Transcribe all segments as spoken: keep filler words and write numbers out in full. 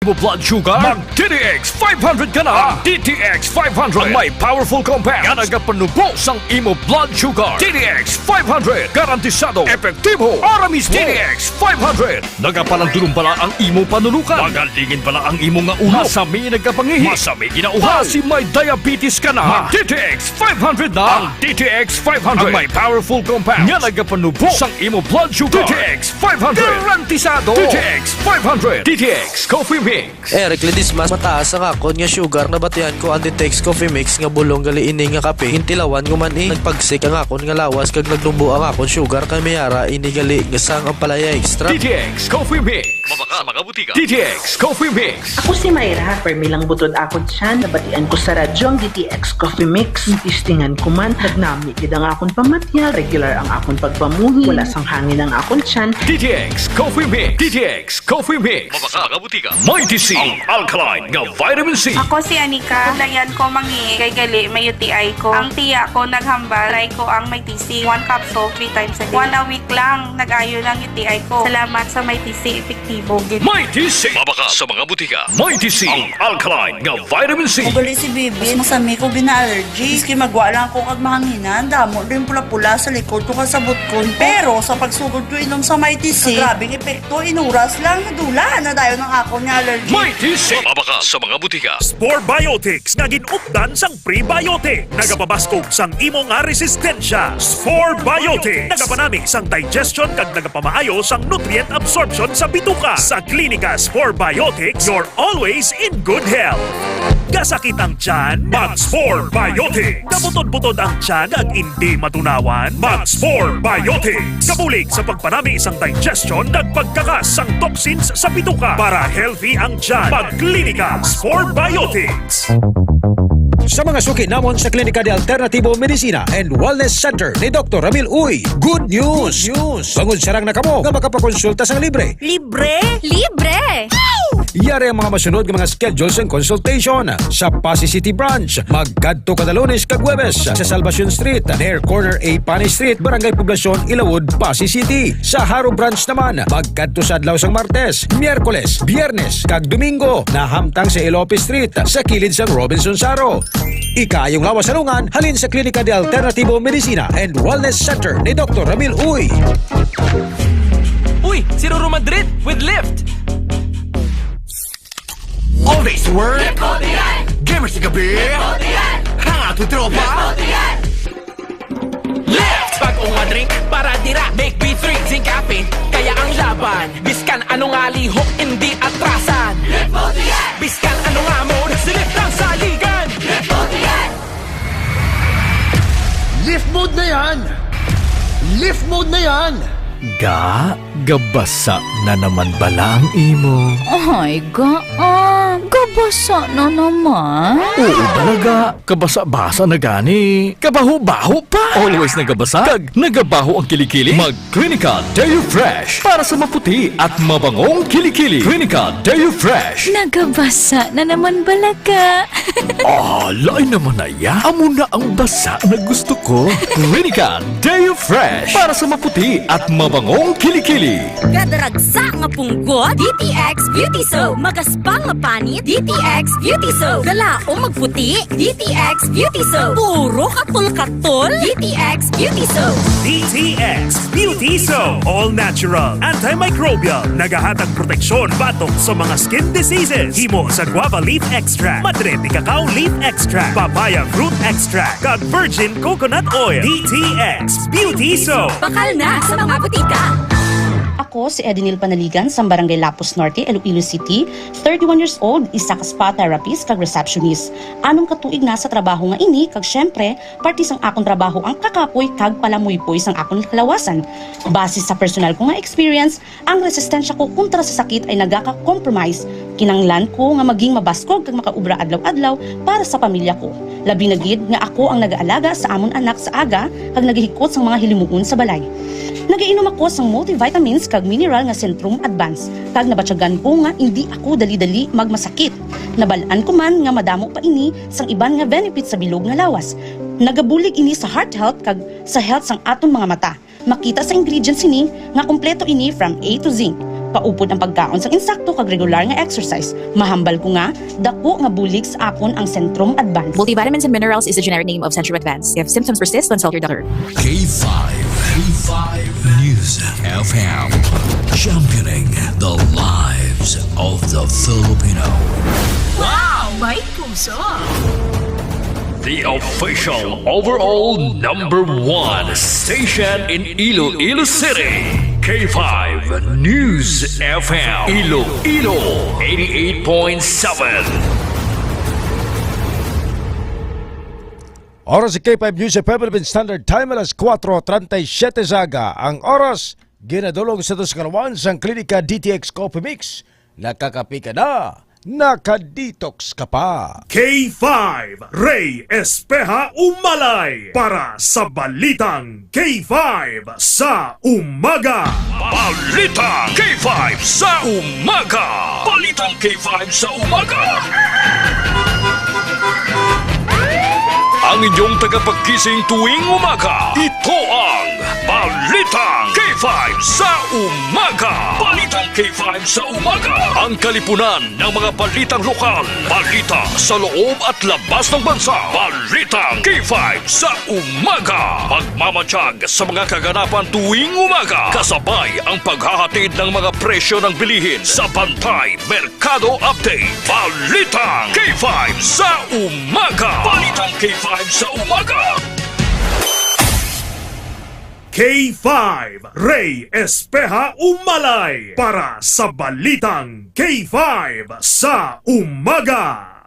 imo blood sugar? Mag D T X five hundred ka na. Ang D T X five hundred ang may powerful compound nga nagapanubo sang imo blood sugar. D T X five hundred, garantisado, epektibo, ahora mismo. D T X five hundred, nagapalandulong bala ang imo panunukan. Magalingin bala ang imo nga ulo. Masami nagkapangihi. Masami ginauhaw. Basi may diabetes ka na. Mag D T X five hundred na. Ang D T X five hundred ang may powerful compound nga nagapanubo sang imo blood sugar. D T X five hundred, garantisado. D T X five hundred, D T X Coffee Mix. Eric Ledesma, mataas ang akon nga sugar. Nabatian ko ang D T X Coffee Mix nga bulong gali ini nga kape. Gintilawan ko man, eh. Nagpagsik ang akon nga lawas kag nagnubo ang akon sugar, kay may ara ini gali nga sang ampalaya extra. D T X Coffee Mix. Mabakal sa mga butika. D T X Coffee Mix. Ako si Myra, permi lang butod akon tiyan. Nabatian ko sa radyo ang D T X Coffee Mix. Testingan ko man, nagnami gid ang akon pamatya, regular ang akon pagpamuhi, wala sang hangin ang akon tiyan. D T X Coffee Mix. D T X Coffee Mix. Mabakal sa mga butika. Mighty C, ang alkaline nga vitamin C. Ako si Anika. Dayan ko mangi kay gali may U T I ko. Ang tiya ko naghambal, try ko ang Mighty C. One capsule, three times a day. One a week lang, nag-ayo lang U T I ko. Salamat sa Mighty C, epektibo gid. Mighty C. Mabakal sa mga butika. Mighty C, ang alkaline nga vitamin C. Ugali si Bibi, masami ko gina-allergy. Maski magwa lang ako kag mahanginan, damo din pula-pula sa likod ko kag sa butkon ko. Pero sa pagsugod ko inom sa Mighty C, grabe ang epekto, inuras lang, nadula na dayon ang akon nga allergy. Mighty C. Mabakal sa mga butika. Spore Biotics nga gin-updan sang prebiotic. Nagapabaskog sang imo nga resistensya. Spore Biotics. Nagapanami sang digestion kag nagapamaayo sang nutrient absorption sa bituka. Sa Klinika Spore Biotics, you're always in good health. Gasakit ang tiyan? Mag Spore Biotic. Gabutod-butod ang tiyan kag indi matunawan? Mag Spore Biotic. Kabulig sa pagpanami sang digestion kag pagkakas sang toxins sa bituka para healthy ang tiyan. Mag Klinika Spore Biotic. Sa mga suki namon sa Klinika de Alternativo Medicina and Wellness Center ni Doktor Ramil Uy, good news! Good news! Bangod sarang na kamo nga makapakonsulta sang libre. Libre? Libre! Yari ang mga masunod nga mga schedule sang consultation. Sa Passi City Branch, magkadto kada Lunes kag Huwebes sa Salvacion Street, near corner A Pani Street, Barangay Poblacion, Ilawod, Passi City. Sa Jaro Branch naman, magkadto sa adlaw sang Martes, Miyerkules, Biyernes, kag Domingo, nahamtang sa Elope Street, sa kilid sang Robinson Jaro. Ikaayong lawas sa lungan, halin sa Klinika de Alternativo Medicina and Wellness Center ni Doktor Ramil Uy. Uy, si Ruru Madrid with Lyft. All days work. Gamers sa gabi. Hang out with tropa. Lyft! Bag-o nga drink para dira. Make B three, zinc caffeine, kaya ang laban. Biskan ano nga lihok, hindi atrasan. Biskan ano nga mode, si Lyft ang saligan. Lyft mode na yan! Lyft mode na yan! Ga, gabasa na naman bala ang imo? Ay, ga, ah, gabasa na naman. Oo, bala, ga. Kabasa-basa na gani. Kabaho-baho pa. Always nagabasa. Kag nagabaho ang kilikili. Mag Clinica Deo Fresh para sa maputi at mabangong kilikili. Clinica Deo Fresh. Nagabasa na naman bala ka. Ah, lain naman na ya. Amo na ang basa na gusto ko. Clinica Deo Fresh para sa maputi at mabangong kilikili. Kadaragsa nga punggot, D T X Beauty Soap. Magaspang nga panit, D T X Beauty Soap. Galaom magputi, D T X Beauty Soap. Puro katol-katol, D T X Beauty Soap. D T X Beauty Soap. All natural, antimicrobial. Nagahatag proteksyon batok sa mga skin diseases. Himo sa guava leaf extract, madre de cacao leaf extract, papaya fruit extract, kag virgin coconut oil. D T X Beauty Soap. Bakal na sa mga butika. Ako si Edinil Panaligan sa Barangay Lapuz Norte, Iloilo City, thirty-one years old, isa ka spa therapist kag receptionist. Anom ka tuig na sa trabaho nga ini, kag siyempre, parte sang akon trabaho ang kakapoy kag palamuypoy sang akon kalawasan. Base sa personal ko nga experience, ang resistensya ko kontra sa sakit ay nagaka-compromise. Kinanglan ko nga maging mabaskog kag makaobra adlaw-adlaw para sa pamilya ko. Labi na gid nga ako ang nagaalaga sa amon anak sa aga kag nagahikot sang mga hilimuon sa balay. Nagainom ako sang multivitamins kag mineral nga Centrum Advance, kag nabatyagan ko nga indi ako dali-dali magmasakit. Nabal-an ko man nga madamo pa ini sang iban nga benefits sa bilog nga lawas. Nagabulig ini sa heart health kag sa health sang aton mga mata. Makita sa ingredients sini nga kompleto ini from A to Z. Paupod ang pagkaon sang insakto kag regular nga exercise. Mahambal ko nga dako nga bulig sa akon ang Centrum Advance. Multivitamins and minerals is the generic name of Centrum Advance. If symptoms persist, consult your doctor. K five, K five News F M, championing the lives of the Filipino. Wow! May puso! The official overall number one station in Iloilo City, K five News F M, Iloilo, eighty-eight point seven. Oras sa K five News F M Philippine Standard Time, alas kuwatro treinta y siete sa aga. Ang oras, ginadulong sa dos kalawan sang Klinika D T X Coffee Mix. Nakakapi ka na, naka-detox ka pa. K five, Ray Espeha Umalay para sa Balitang K five sa Umaga. Balitang K five sa Umaga. Balitang K five sa Umaga. Ang inyong tagapagkising tuwing umaga, ito ang Balitang K five sa Umaga. Balitang K five sa Umaga. Ang kalipunan ng mga balitang lokal, balita sa loob at labas ng bansa. Balitang K five sa Umaga. Pagmamatiyag sa mga kaganapan tuwing umaga, kasabay ang paghahatid ng mga presyo ng bilihin sa Bantay Merkado Update. Balitang K five sa Umaga. Balitang K five sa Umaga. K five, Ray Espeha Umalay para sa Balitang K five sa Umaga.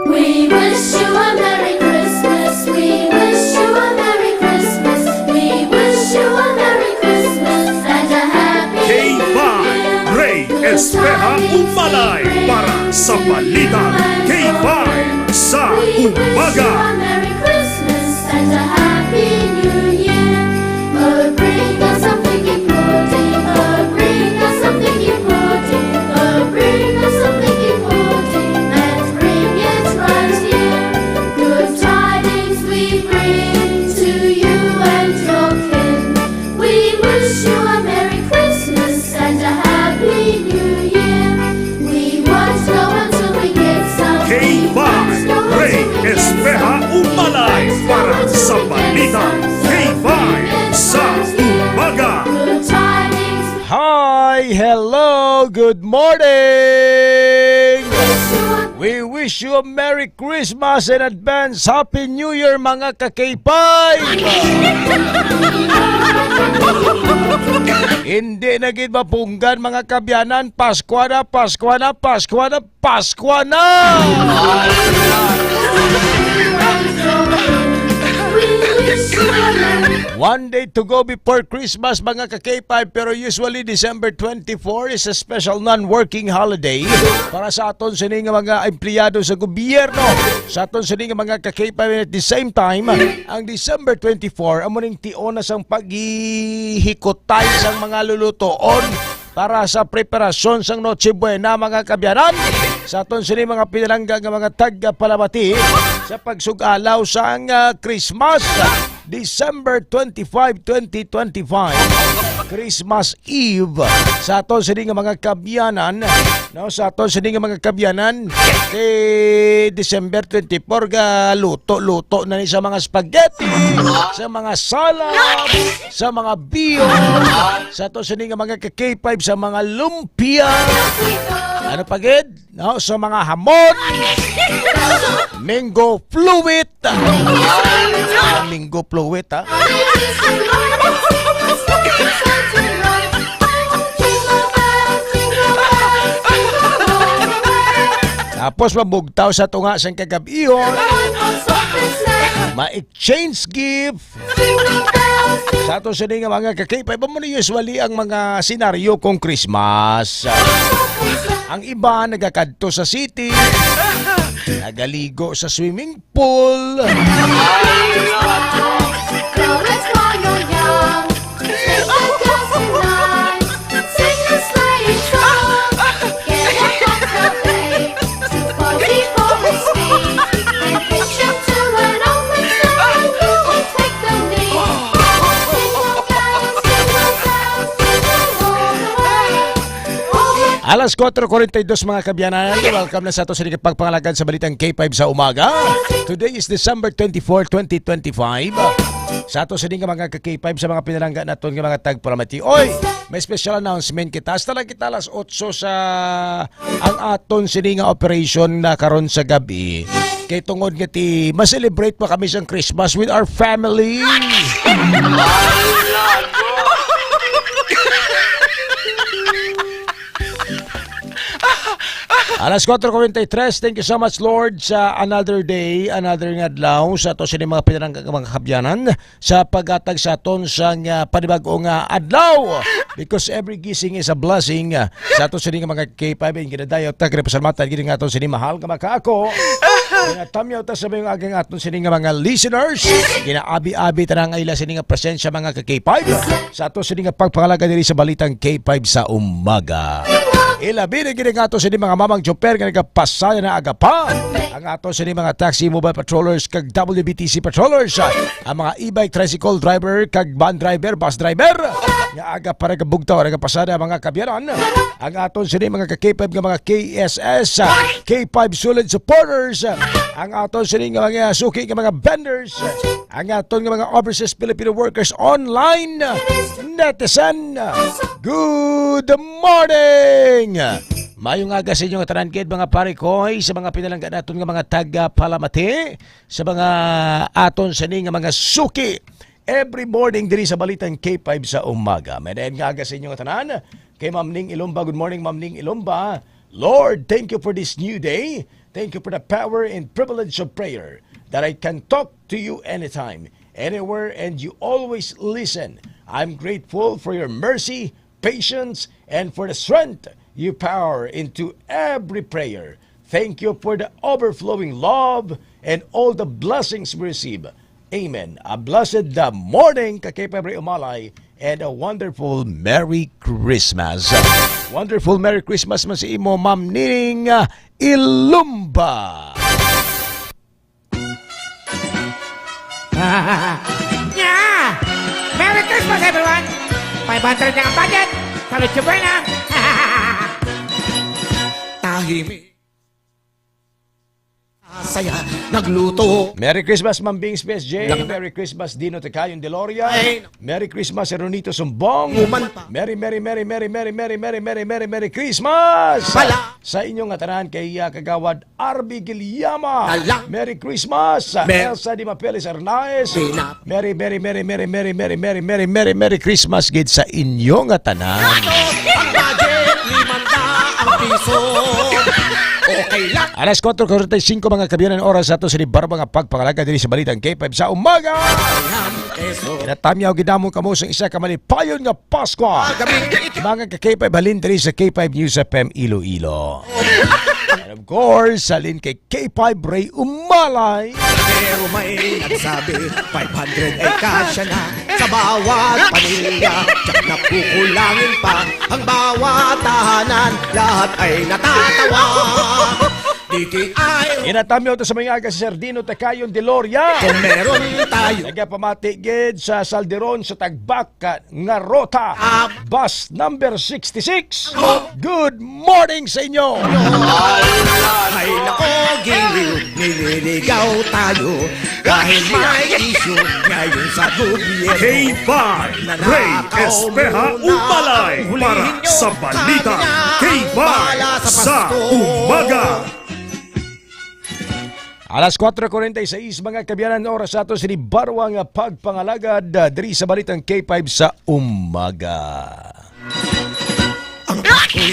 We wish you a Merry Christmas. We wish you a Merry Christmas. We wish you a Merry Christmas and a Happy K five, New Year. Ray Espeha Umalay para sa Balitang K five sa Umaga. We wish you a Merry Christmas and a Happy New Year. Oh, bring us something important. Oh, bring us something important. Oh, bring us something important. Let's bring it right here. Good tidings we bring to you and your kin. We wish you a Merry Christmas and a Happy New Year. We won't go until we get some. K five, Ray Espeha Umalay para sa Balitang K five sa Umaga. Hi! Hello! Good morning! We wish you a Merry Christmas and advance Happy New Year, mga ka-K five! Hindi na gid mapunggan, mga kaabyanan. Paskwa na, Paskwa na, Paskwa na, Paskwa na! One day to go before Christmas, mga ka-K five, pero usually December twenty-four is a special non-working holiday para sa aton sini nga mga empleyado sa gobyerno, sa aton sini nga mga ka-K five. At the same time, ang December twenty-four amo ning tion na sang paghihikutay sang mga lulutoon para sa preparasyon sang Noche Buena, mga kaabyanan. Sa aton sini mga pinalangga nga mga tagapalamati sa pagsugalaw sang, ah, Christmas, December twenty-five, twenty twenty-five, Christmas Eve. Sa aton sini nga mga kaabyanan, no, sa aton sini nga mga kaabyanan, kay December twenty-four, ga luto-luto na ni sa mga spaghetti, sa mga salad, sa mga bio, sa aton sini nga mga ka-K five, sa mga lumpia. Ano pa gid? No, sa mga hamon, mango fluid. Linggo, Pluwet, ha? Tapos mabugtaw sa tunga sang kagab-ihon. Ma-exchange gift. Sa ato sini nga mga ka-K five, amo ni usually ang mga senaryo kung Christmas. Ang iba nagakadto sa city, nagaligo sa swimming pool. Alas kuwatro kuwarenta y dos, mga kaabyanan. Welcome na sa ato sa pagpangalagad sa Balitang K five sa Umaga. Today is December twenty-four, twenty twenty-five. Sa ato sini nga mga ka-K five, sa mga pinalangga naton nga mga tagpalamati. Oy, may special announcement kita. Hasta lang kita alas otso sa ang aton sini nga operation na karon sa gabi. Kay tungod nga ti, ma-celebrate pa kami sang Christmas with our family. Alas kuwatro kuwarenta y tres, thank you so much, Lord, sa another day, another nga adlaw, sa ato sini mga pinalangga nga mga kaabyanan, sa paghatag sa aton sang, ah, panibag-o nga adlaw. Because every gising is a blessing, ah, sa ato sini nga mga K five, and ginadayaw ta, ginapasalamatan gid nga aton sini mahal nga makaako. Ginatamyaw ta sa mga agang aton sini nga mga listeners. Ginaabi-abi ta na ang ila sini nga presensya, mga ka-K five, sa ato sini nga pagpangalaga diri sa Balitang K five sa Umaga. Ilabi na gid ang ato sini mga mamang chopper nga nagapasada na aga pa. Ang ato sini mga taxi, mobile patrollers, kag W B T C patrollers. Ang mga e-bike, tricycle driver, kag van driver, bus driver, nga aga pa nagabugtaw, nagapasada, mga kaabyanan. Ang aton sini mga ka-K five nga mga K S S, K five solid supporters, ang aton sini nga mga suki nga mga vendors, ang aton nga mga overseas Filipino workers, online netizen. Good morning! Maayong aga sa inyo nga tanan, kid mga pare ko, sa mga pinalangga naton nga mga taga-palamati, sa mga aton sini nga mga suki every morning diri sa Balitang K five sa Umaga. May dayon nga aga sa inyo nga tanan. Kay Ma'am Ning Ilumba, good morning, Ma'am Ning Ilumba. Lord, thank you for this new day. Thank you for the power and privilege of prayer, that I can talk to you anytime, anywhere, and you always listen. I'm grateful for your mercy, patience, and for the strength you pour into every prayer. Thank you for the overflowing love and all the blessings we receive. Amen. A blessed, uh, morning, ka-K five Ray Umalay, and a wonderful Merry Christmas. Wonderful Merry Christmas man sa imo, Ma'am Nining, uh, Ilumba. Yeah! Merry Christmas, everyone! Five hundred na ang budget! Salud, Chuberna! Tahimik. Saya, nagluto. Merry Christmas, Ma'am Bings P S J. Lang. Merry Christmas, Dino Tecayon Deloria. Ay. Merry Christmas, Ronito Sumbong. Human pa. Merry, merry, merry Christmas! Pala. Sa inyo nga tanan kay, ah, Kagawad R B Guillama. Alang. Merry Christmas. Mer- Elsa Di Mapeles Arnaez. Sina- Merry, merry, merry Christmas gid sa inyo nga tanan. Ang budget, limanda ang piso. Okay lang. Alas kuwatro kuwarenta y singko, mga kaabyanan, oras sa ato sa libaro nga pagpangalaga diri sa Balitang K five sa Umaga. Ayan, eso. Ginatamyaw gid namon kamo sa isa ka malipayon nga Pasko. Mga ka-K five, halin diri sa K five News F M Iloilo. And of course, halin kay K five Ray Umalay. Pero may nagsabi, five hundred ay kasya na sa bawat pamilya. Tiyak na kukulangin pa ang bawat tahanan. Lahat ay natatawa. D T I. Ginatamyaw ta sa mga aga si Sir Dino Tecayon Deloria. Kung meron tayo. Nagapamati gid sa Salderon sa Tagbak, ka-, nga rota. Ah. Bus number sixty-six. Oh. Good morning sa inyo. Ay, nako, giliw, nililigaw tayo. Dahil may issue ngayon sa gobyerno. K five, Ray Espeha Umalay para sa balita. K five sa umaga. Alas kuwatro kuwarenta y seis, mga kaabyanan, oras sa aton sini barwa nga pagpangalagad, ah, diri sa Balitang K five sa umaga. Ang Pasko,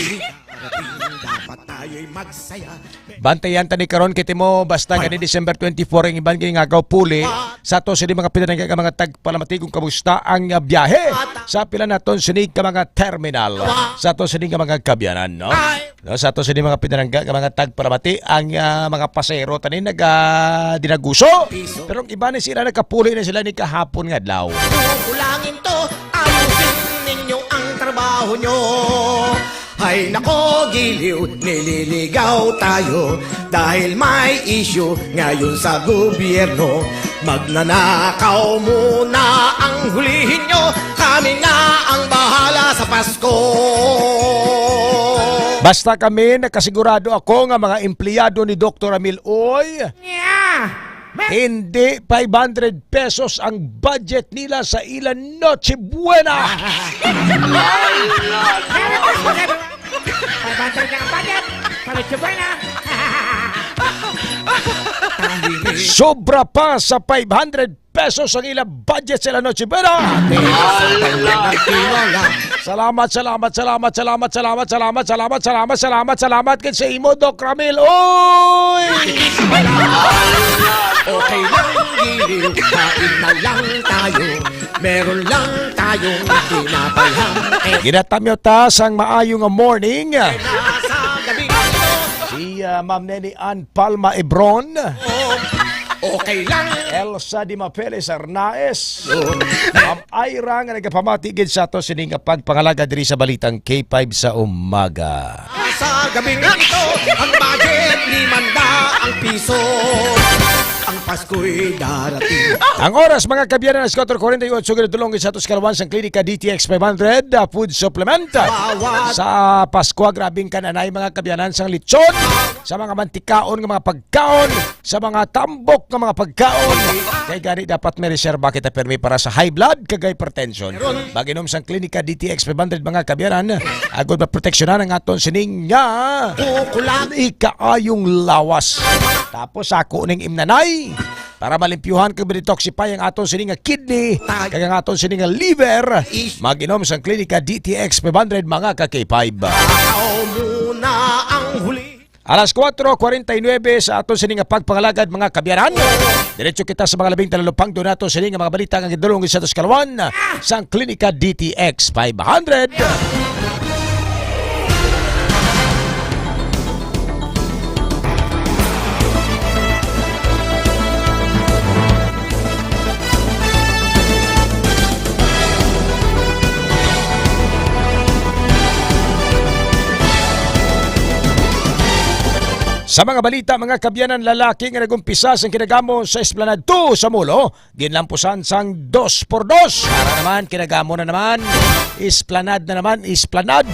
dapat tayo'y magsaya. Bantayan ta ni karon, kay timo, basta gani December twenty-four ang iban gini nga agaw puli sa ato sini mga pinalangga nga mga tagpalamati kung kamusta ang, ah, biyahe sa pila naton sini ka mga terminal sa ato sini nga mga kaabyanan, no? No, sa ato sini mga pinalangga nga mga tagpalamati, ang, ah, mga pasahero tani naga dinaguso. Pero ang iba ni sila nakapuli na sila ni kahapon nga adlaw. Kulangin to, ayusin ninyo ang trabaho nyo. Ay nako, giliw, nililigaw tayo dahil may issue ngayon sa gobyerno. Magnanakaw muna ang hulihin nyo, kami na ang bahala sa Pasko. Basta kami, nakasigurado ako nga mga empleyado ni Doktor Amil Uy, hindi five hundred pesos ang budget nila sa ila Noche Buena. Merry Christmas, everyone! Five hundred na ang budget sa Noche Buena. Sobra pa sa five hundred pesos ang ila budget sa ila Noche Buena. Salamat, salamat, salamat, salamat, salamat, salamat, salamat, salamat, salamat, salamat, salamat kay sa imo, Doc Ramil. Oy! Okay lang, giliw, kain na lang tayo. Meron lang tayong tinapay, ham, eh. Ginatamyo ta sang maayo nga morning. Nasa gabing ito. Si, ah, Ma'am Neni Ann Palma Ebron. Okay lang. Elsa Di Mapeles Arnaez. Ma'am Ira nga nagapamati gid sa ato sini nga pagpangalaga diri sa Balitang K five sa umaga. Sa gabing ito, ang budget, limanda ang piso. Ang Pasko'y darating. Ang oras, mga kaabyanan, alas kuwatro kuwarenta y otso, ginadulong sa atos kalawan sang Klinika D T X five hundred, ah, food supplement. Bawat sa Pasko, grabing kan-anay, mga kaabyanan, sang lechon, sa mga mantikaon nga mga pagkaon, sa mga tambok nga mga pagkaon. Kay gani dapat may reserba kita permi para sa high blood kag hypertension. Mag-inom sang Klinika D T X five hundred, mga kaabyanan, agod maproteksyonan ang aton sining nga kukulang ikaayong lawas. Tapos ako ning imnanay para malimpyuhan kag ma-detoxify ang aton sining nga kidney kag ang aton sining nga liver. Mag-inom sang Klinika D T X five hundred, mga ka-K five. Ako muna ang huli. Alas kuwatro kuwarenta y nuebe sa aton sini nga pagpangalagad, mga kaabyanan. Diretso kita sa mga labing talupangdo nato sini nga mga balita nga gidulong sa atos kalawan sang Klinika D T X five hundred. Sa mga balita, mga kaabyanan, lalaki nga nag-umpisa sang kinagamo sa Esplanade two sa Molo, ginlampusan sang dos por dos. Para naman, kinagamo na naman, Esplanade na naman, Esplanade.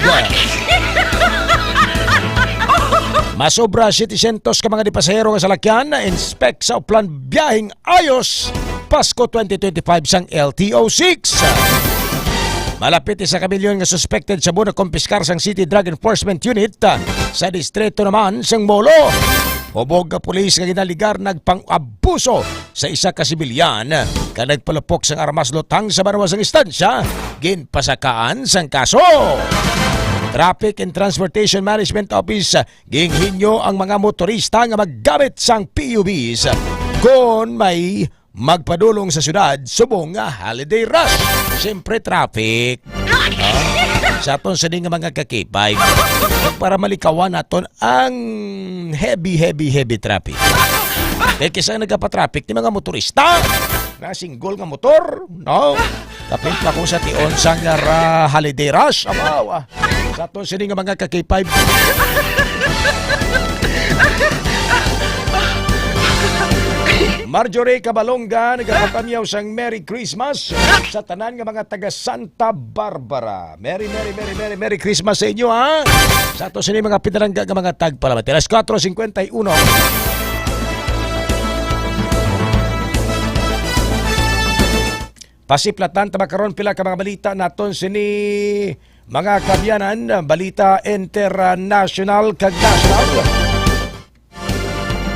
Masobra setecientos ka mga di pasahero nga salakyan na-inspect sa Oplan Biyaheng Ayos Pasko twenty twenty-five sang L T O six. Malapit isa ka milyon nga suspected shabu nakumpiskar sang City Drug Enforcement Unit, ah, sa distrito naman sang Molo. Hubog nga pulis nga ginaligar nagpang-abuso sa isa ka sibilyan kag nagpalupok sang armas lutang sa banwa sang istansya, ginpasakaan sang kaso. Traffic and Transportation Management Office, ginhinyo ang mga motorista nga maggamit sang P U Vs kon may magpadulong sa syudad subong nga holiday rush. Siyempre, traffic. Ah, sa aton sini nga mga ka-K five, para malikawan naton ang heavy, heavy, heavy traffic. Kay kisa nagapa-traffic ni mga motorista na single nga motor, no? Kapin pa kung sa tion sang ra-, holiday rush. Abaw, ah. Sa aton sini nga mga ka-K five. Marjorie Cabalonga, nagapakamyaw sang Merry Christmas sa tanan nga mga taga Santa Barbara. Merry, Merry, Merry, Merry, Merry Christmas sa inyo, ha? Sa ato sini mga pinalangga nga mga tagpalamati. Alas kuwatro singkwenta y uno. Pasiplatan ta ba karon pila ka mga balita naton sini, mga kaabyanan, balita international kag national.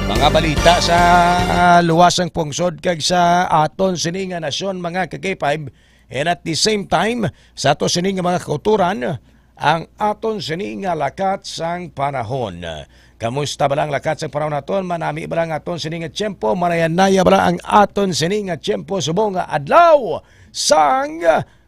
Mga Balita sa, ah, luwas sang pungsod kag sa aton sini nga nasyon, mga ka-K five. And at the same time, sa ato sini nga mga kauturan, ang aton sini nga lakat sang panahon. Kamusta bala ang lakat sang panahon naton? Manami bala ang aton sini nga tiyempo? Manayanaya bala ang aton sini nga tiyempo subong nga adlaw sang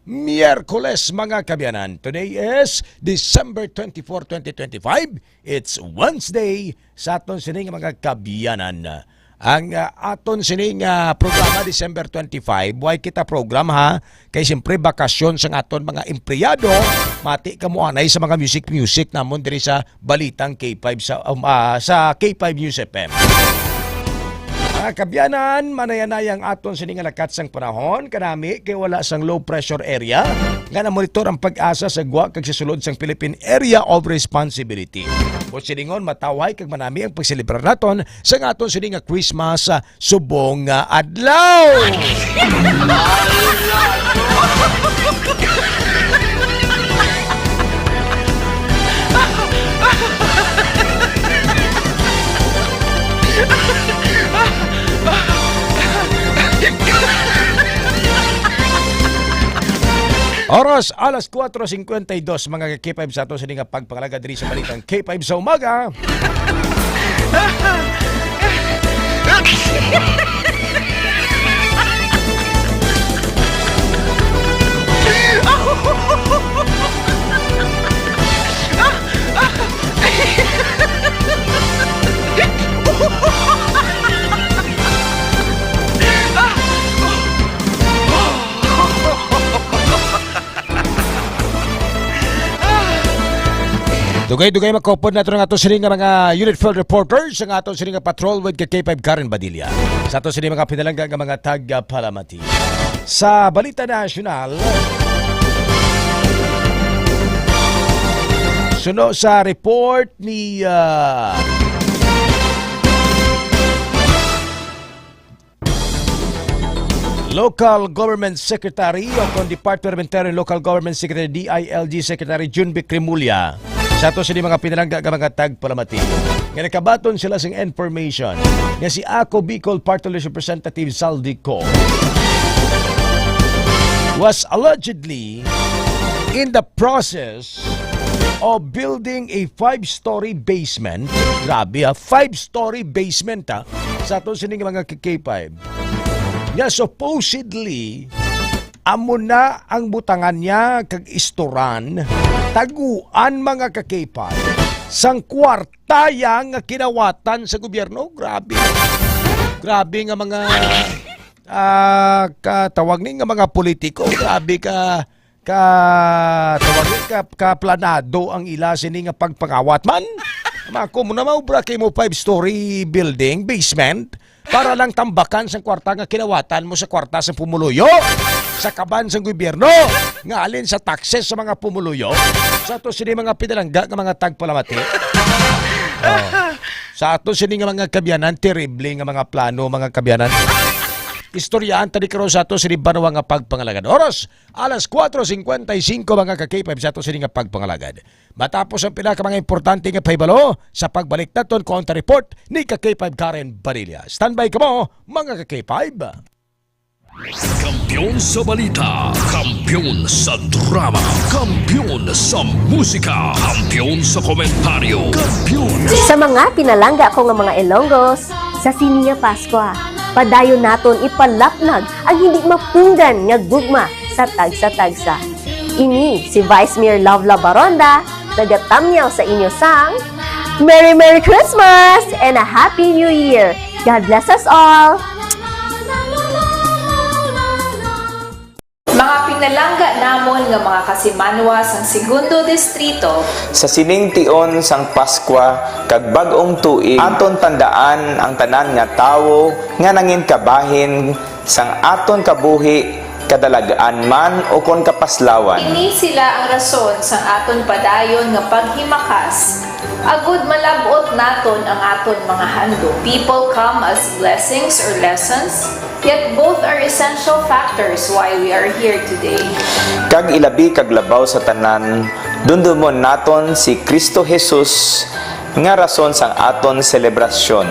Miyerkules, mga kaabyanan? Today is December twenty-four, twenty twenty-five. It's Wednesday sa aton sini nga mga kaabyanan. Ang, ah, aton sini nga programa, December twenty-five, way kita program, ha, kay siyempre bakasyon sang aton mga empleyado. Mati kamo anay sa mga music-music namon diri sa Balitang K five sa, um, ah, sa K five News F M. Mga kaabyanan, manayanaya ang aton sini nga lakat sang panahon, kanami kay wala sang low pressure area nga namonitor ang PAGASA sa gwa kag sa sulod sang Philippine Area of Responsibility. Buot silingon, matawhay kag manami ang pagselebrar naton sa aton sini nga Christmas, ah, subong nga adlaw. Oras, alas kuwatro singkwenta y dos, mga ka-K five, sa ato sini nga pagpangalagad diri sa Balitang K five sa umaga. Dugay-dugay, makupod nato ang ato sini nga mga unit field reporters, ang ato sini nga patrol with ka K five Karen Badilla. Sa ato sini mga pinalangga nga mga tagpalamati. Sa balita nasyonal, suno sa report ni, ah, Local Government Secretary o kon Department of Interior and Local Government Secretary, D I L G Secretary Junvic Remulla, sa ato sini mga pinalangga nga mga tagpalamati, nga nakabaton sila sing information nga si Ako Bicol Party List Representative Zaldy Co was allegedly in the process of building a five-story basement. Grabe, ah, five-story basement, ah, sa ato sini nga mga ka K five. Nga supposedly, amo na ang butangan niya kag istoran, taguan, mga ka K five, sang kwarta ya nga kinawatan sa gobyerno. Grabe. Grabe nga mga, ah, katawag ni nga mga politiko. Grabe ka, ka, tawag ni, ka, kaplanado ang ila sini nga pagpangawat man. Mako mo na, maubra kay mo five-story building, basement, para lang tambakan sang kwarta nga kinawatan mo sa kwarta sa pumuluyo, sa kaban sang gobyerno, nga halin sa taxes sa mga pumuluyo. Sa ato sini mga pinalangga nga mga tagpalamati. Oh. Sa ato sini nga mga kaabyanan, terrible nga mga plano, mga kaabyanan. Istoryahan ta ni karon sa ato sini banwa nga pagpangalagad. Oras, alas kuwatro singkwenta y singko, mga ka K five, sa ato sini nga pagpangalagad. Matapos ang pila ka mga importante nga pahibalo, sa pagbalik naton, counter report ni ka K five Karen Barilla. Standby kamo, mga ka K five. Kampiyon sa balita, kampiyon sa drama, kampiyon sa musika, kampiyon sa komentaryo, kampiyon. Sa mga pinalangga ko nga mga Ilonggos, sa sini nga Paskwa, padayon naton ipalapnag ang hindi mapunggan nga gugma sa tagsa-tagsa. Ini si Vice Mayor Love Love Baronda, nagatamyaw sa inyo sang Merry Merry Christmas and a Happy New Year! God bless us all! Mga pinalangga namon nga mga kasimanwa sang Segundo Distrito, sa sining tion sang Paskwa kag Bag-ong Tuig, aton tandaan ang tanan nga tawo nga nangin kabahin sang aton kabuhi, kadalag-an man ukon kapaslawan. Ini sila ang rason sang aton padayon nga paghimakas, agud malab-ot naton ang aton mga handom. People come as blessings or lessons, yet both are essential factors why we are here today. Kag ilabi kag labaw sa tanan, dumdumon naton si Cristo Jesus nga rason sang aton selebrasyon.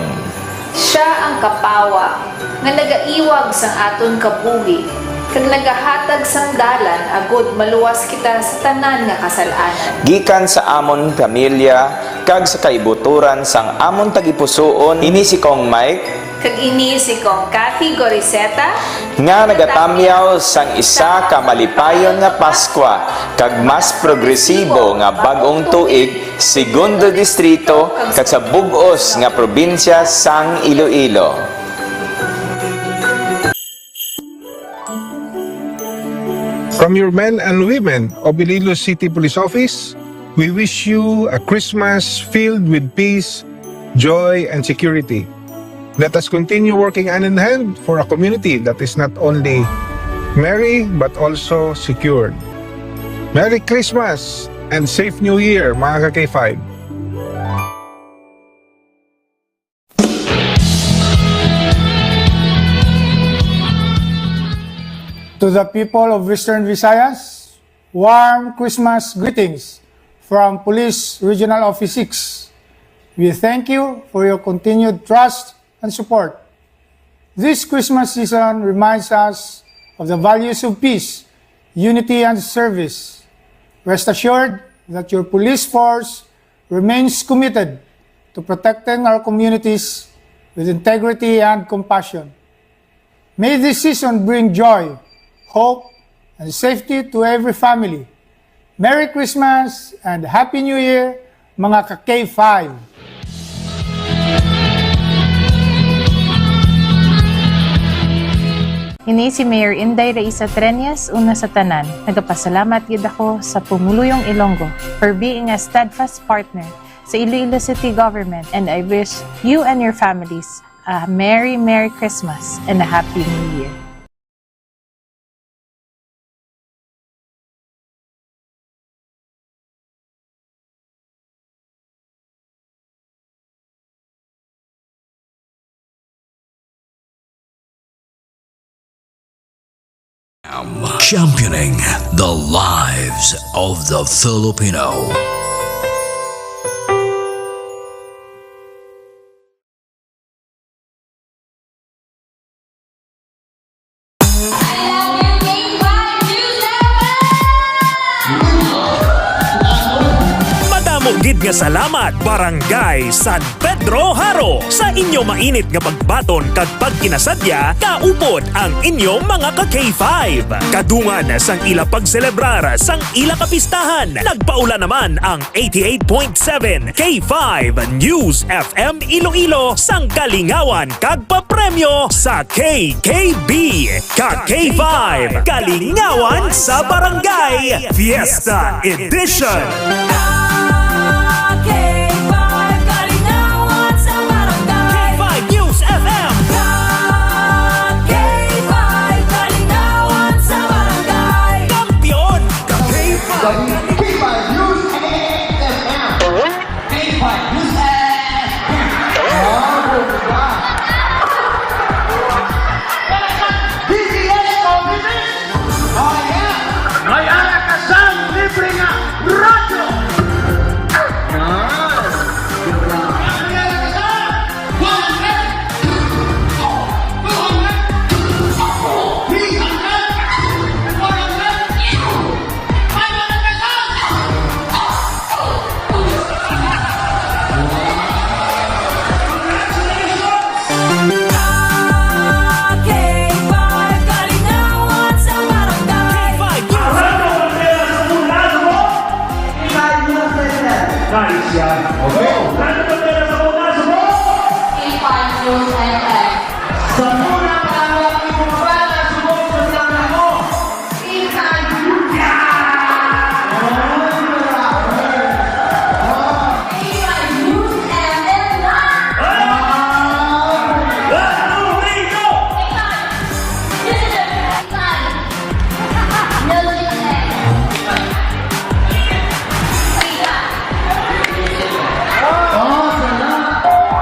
Sia ang kapawa nga nagaiwag sang aton kabuhi kag nagahatag sang dalan agud maluwas kita sa tanan nga kasal-anan. Gikan sa amon pamilya kag sa kaibuturan sang amon tagipusoon, ini si Kong Mike. Kag ini si Kong Cathy Goriseta. Nga nagatamyaw sang isa ka malipayon nga Paskwa kag mas progresibo nga bag-ong tuig, Segundo Distrito, kag sa bug-os nga probinsya sang Iloilo. From your men and women of Iloilo City Police Office, we wish you a Christmas filled with peace, joy, and security. Let us continue working hand in hand for a community that is not only merry but also secured. Merry Christmas and Safe New Year, mga ka-K five! To the people of Western Visayas, warm Christmas greetings from Police Regional Office six. We thank you for your continued trust and support. This Christmas season reminds us of the values of peace, unity, and service. Rest assured that your police force remains committed to protecting our communities with integrity and compassion. May this season bring joy, hope, and safety to every family. Merry Christmas and Happy New Year, mga ka-K five! Ini si Mayor Inday Raisa Treñas, una sa tanan, nagapasalamat gid ako sa Pumuluyong Ilonggo for being a steadfast partner sa Iloilo City Government, and I wish you and your families a Merry, Merry Christmas and a Happy New Year. Championing the lives of the Filipino. Madamo gid nga salamat, Barangay San Pedro Jaro, sa inyo mainit nga pagbaton kag pagkinasadya kaupod ang inyo mga ka-K five. Kadungan sang ila pagselebrar sang ila kapistahan, nagpaula naman ang eighty-eight point seven K five News F M Iloilo sang kalingawan kag papremyo sa K K B. Ka K five, Kalingawan sa Barangay, Fiesta Edition. K five News F M. K five, Kalingawan sa Barangay. Kampiyon. K five, Kalingawan. K five News F M. K five News F M. Oh, diba? D T S Cavite. Oh, yeah. May ara ka sang libre nga radyo. Nice. Diba? May ara ka sang one hundred, two hundred, three hundred, four hundred, five hundred pesos. Congratulations! K five, Kalingawan sa Barangay. K five, Kalingawan sa Barangay. Nice yan. Okay. Ano ba pera sa una? Subok! K five News F M. Sa una, para ang mga bata, subok sa sana mo. K five News. Yeah! K five News F M. One, two, three, go! K five. This is a K five.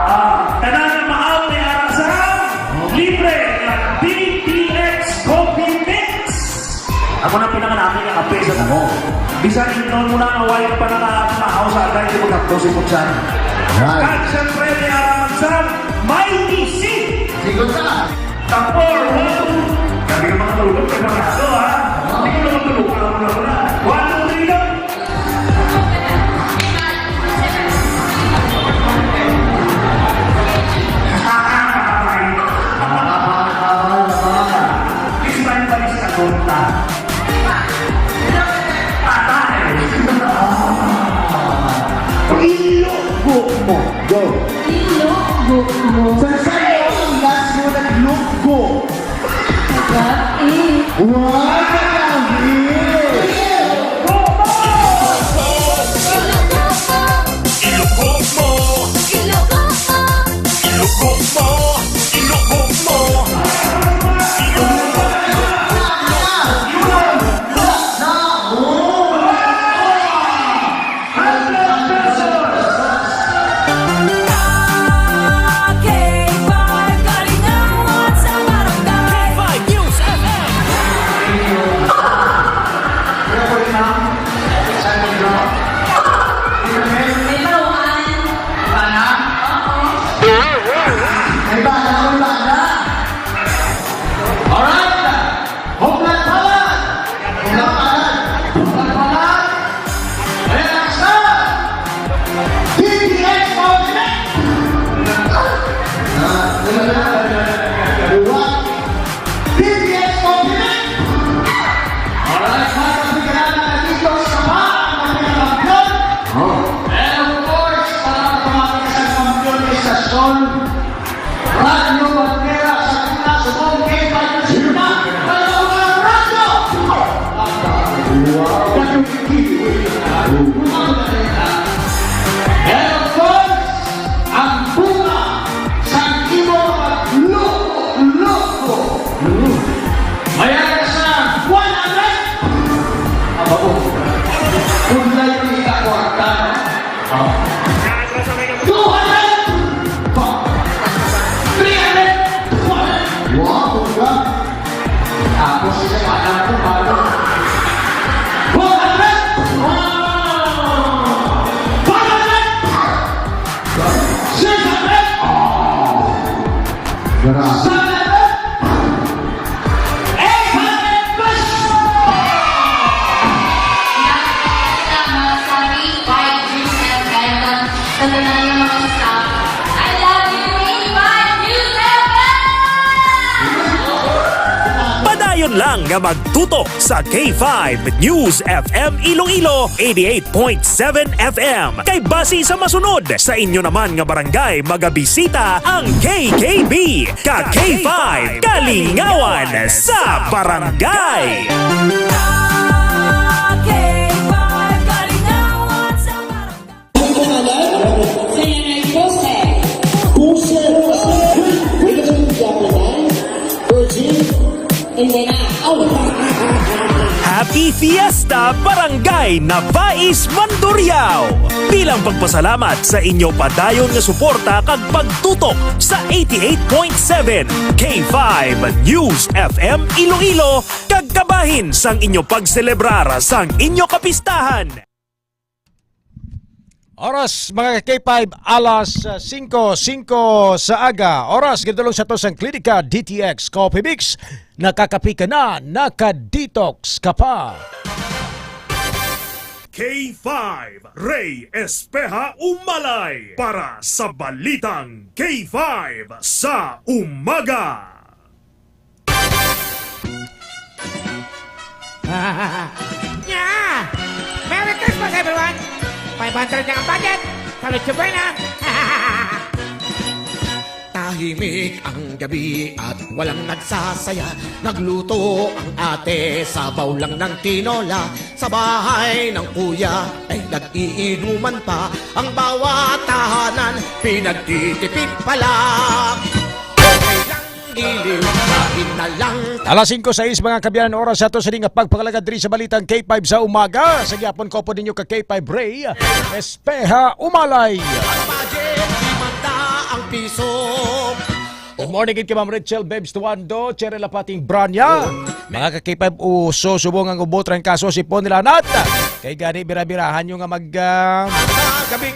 Ah, tanan nga maaw may ara sang libre nga D T X Coffee Mix. Ako na pinakanami nga kape sa damo. Bisan ingnon mo na nga way ka pa nakamahaw sa agay, di mo kapto si Putsan. Right. Kag siyempre, may ara man sang May misi! Sigot ka! Tapor, one, two. Sabi ng mga tulog, preparado, ha? Hindi ko naman tulog, alam mo naman, ha? One, two, three, go! Patay! Ilok mo. Go. Ilok mo. Sa sayo ang last mo naglukgo. Grabe. Wow! Ilukog mo! Ilukog mo! Ilukog mo! Ilukog mo! K five News F M. May baruan. May bala, may bala. Alright. Huklat palad! Huklat palad! Huklat palad! Ayan ang star! D T X Ultimate! Ah, wala na. What? D T X Ultimate! Alright, mga kapitan, nandito sa pa ang mga kampiyon. Oh. And of course, para tumawag sa kampiyon, istasyon, Radyo Bandera sa Pilipinas, subong kay Pagkasina, Radyo Radyo! Wow! And of course, ang bunga sa imo pagloko-loko. Mayroon ka sa one hundred. Aba, oh. Kung lang kita kwarta, no? Two hundred! Three hundred! Wow, bongga! Tapos isa pa lang kung ano. Four hundred! Wow! Five hundred! Six hundred! Oh! Grabe. Seven hundred! Eight hundred pesos! Tama sa K five News F M. Sa tanan nga mga staff, I love you, K five News F M! Padayon lang nga magtutok sa K five News F M Iloilo, eighty-eight point seven F M. Kay basi sa masunod, sa inyo naman nga barangay magabisita ang K K B. Ka K five, Kalingawan sa Barangay. Ka K five, Kalingawan sa Barangay. Ang pangalan? Sa Nanay Jose. Jose, Jose. Wait, wait, wait, wait, wait. Virgin. Hindi na. Oh. Happy Fiesta, Barangay Navais, Mandurriao! Bilang pagpasalamat sa inyo padayon nga suporta kag pagtutok sa eighty-eight point seven K five News F M Iloilo, kag kabahin sang inyo pagselebrar sang inyo kapistahan. Oras, mga K five, alas, ah, singko, singko sa aga. Oras, gidulong sa to sang Klinika D T X Coffee Mix. Nakakapi ka na, naka-detox ka pa. K five, Ray Espeha Umalay para sa Balitang K five sa Umaga. Yeah! Merry Christmas, everyone! Five hundred lang ang budget! Salud, Chubuena! Tahimik ang gabi at walang nagsasaya. Nagluto ang ate, sabaw lang ng tinola. Sa bahay ng kuya ay nag-iinuman pa. Ang bawat tahanan pinagtitipid pala. Okay lang giliw, kain na lang. Alas singko sais, mga kaabyanan, oras sa ato sini nga pagpangalagad diri sa Balitang K five sa Umaga. Sa gihapon, kaupod ninyo ka K five Ray Espeha Umalay. Ang budget, limanda ang piso. Good morning gid kay Ma'am Rachel Bebs Tuando, Cherry Lapating Branya. Mga ka K five, uso subong ang ubot rang kaso si Pon nila Nat. Kay gani, bira-birahan nyo nga mag, ah,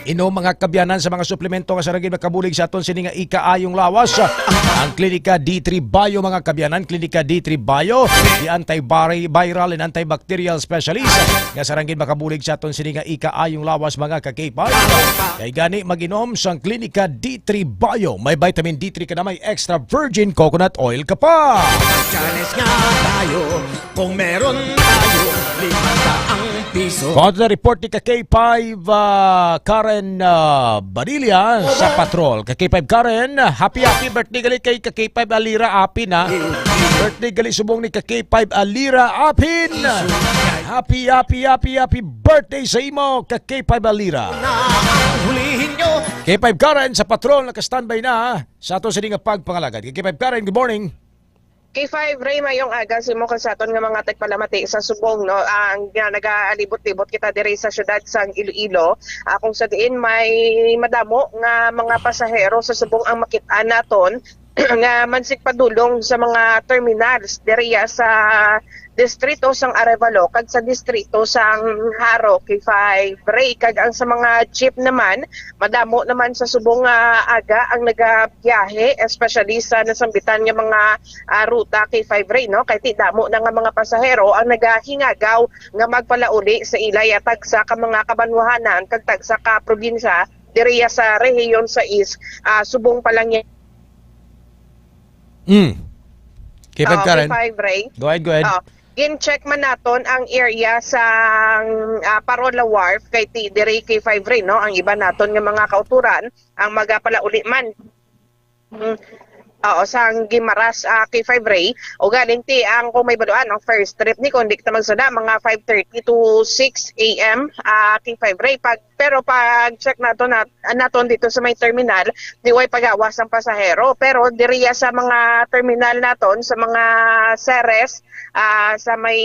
inom, mga kabyanan, sa mga suplemento nga sa ragid makabulig sa aton sini nga ikaayong lawas. Ang Klinika D three Bio, mga kabyanan, Klinika D three Bio, the antiviral and antibacterial specialist nga sa ragid makabulig sa aton sini nga ikaayong lawas, mga ka-K five. Kay gani, mag-inom sang Klinika D three Bio. May vitamin D three ka na, may extra virgin coconut oil ka pa. Challenge nga tayo, kung meron tayo, limang daang piso. Kung ato na report ni ka K five, ah, Karen, ah, Banilla sa Patrol. Ka K five Karen, happy, happy birthday gali kay ka K five Alira Apin, ha. Birthday gali subong ni ka K five Alira Apin. Happy, happy, happy, happy birthday sa imo, ka K five Alira. Na ang hulihin nyo. K five Karen sa Patrol, naka-standby na, ha, sa ato sini nga pagpangalagad. K five Karen, good morning. K five Ray, mayong aga sa imo kag sa aton nga mga tagpalamati sa subong, no? Ang nga nagaalibot-libot kita diri sa siyudad sang Iloilo, ah, kung sa diin may madamo nga mga pasahero sa subong ang makit-an naton nga mansig padulong sa mga terminals diriya sa distrito sang Arevalo kag sa distrito sang Jaro, K five Ray. Kag ang sa mga jeep naman, madamo naman sa subong nga aga ang nagabiyahe, especially sa nasambitan nga mga, ah, ruta, K five Ray, no? Kay ti damo na nga mga pasahero ang nagahingagaw nga magpalauli sa ilay, ah, tagsa ka mga kabanwahanan kag tagsa ka probinsya diriya sa rehiyon sais, ah, subong pa lang niya. Mm. K five Oo, Karen. K five Ray. Go ahead, go ahead. Oo. Gin-check man naton ang area sa, ah, Parola Wharf kay ti diri, K five Ray, no? Ang iban naton nga mga kauturan ang magapalauli man. Mm. Oo, sang Guimaras, ah, K five Ray. O galing ti ang, kung may baluan, ang first trip ni, kung di kita magsala, mga five thirty to six a m, ah, K five Ray. Pag, pero pag check nato na, naton dito sa may terminal, di way pagawas ang pasahero. Pero diriya sa mga terminal naton, sa mga Ceres, ah, sa may,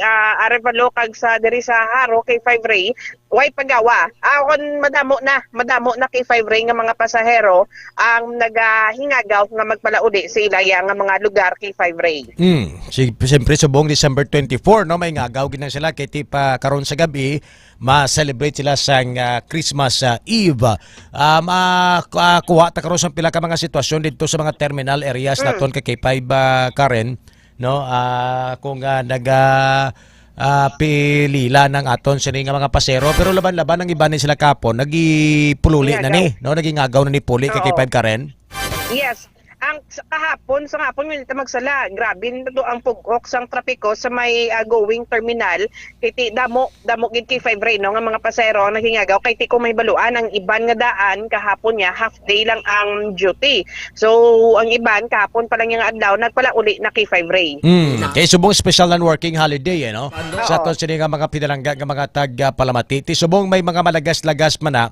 ah, Arevalo kag sa diri sa Jaro, K five Ray, way pagawa. Ah, kon madamo na, madamo na, K five Ray, nga mga pasahero ang nagahingagaw nga magpalauli sa ilaya nga mga lugar, K five Ray. Hmm. Si, siyempre, subong December twenty-four, no, may ngagaw gid na sila kay ti pa karon sa gabi ma-celebrate sila sang, ah, Christmas, ah, Eve. Ah, ma-, ah, kuha ta karon sang pila ka mga sitwasyon dito sa mga terminal areas Mm. naton ka K five, ah, Karen, no? Ah, kung, ah, naga, ah, pilila ng aton sini nga mga pasero, pero laban-laban ang iban ni sila kapon, nagipululi na Ngagaw. ni, no? Nagingagaw na ni puli ka Oo. K five Karen. Yes. Ang sa kahapon, sa kahapon, minit magsala, grabe na to ang pugok sang trapiko sa may, ah, going terminal. Kay ti damo, damo gid, K five Ray, no, nga mga pasero ang nagingagaw. Kay ti kung may baluan, ang iban nga daan kahapon niya, half day lang ang duty. So, ang iban, kahapon pa lang yung adlaw, nagpalauli na, K five Ray. Hmm. Kay subong special non-working holiday, eh, no? Oo. Sa aton sini nga mga pinalangga nga mga tag, ah, palamati. Ti subong may mga malagas-lagas man na,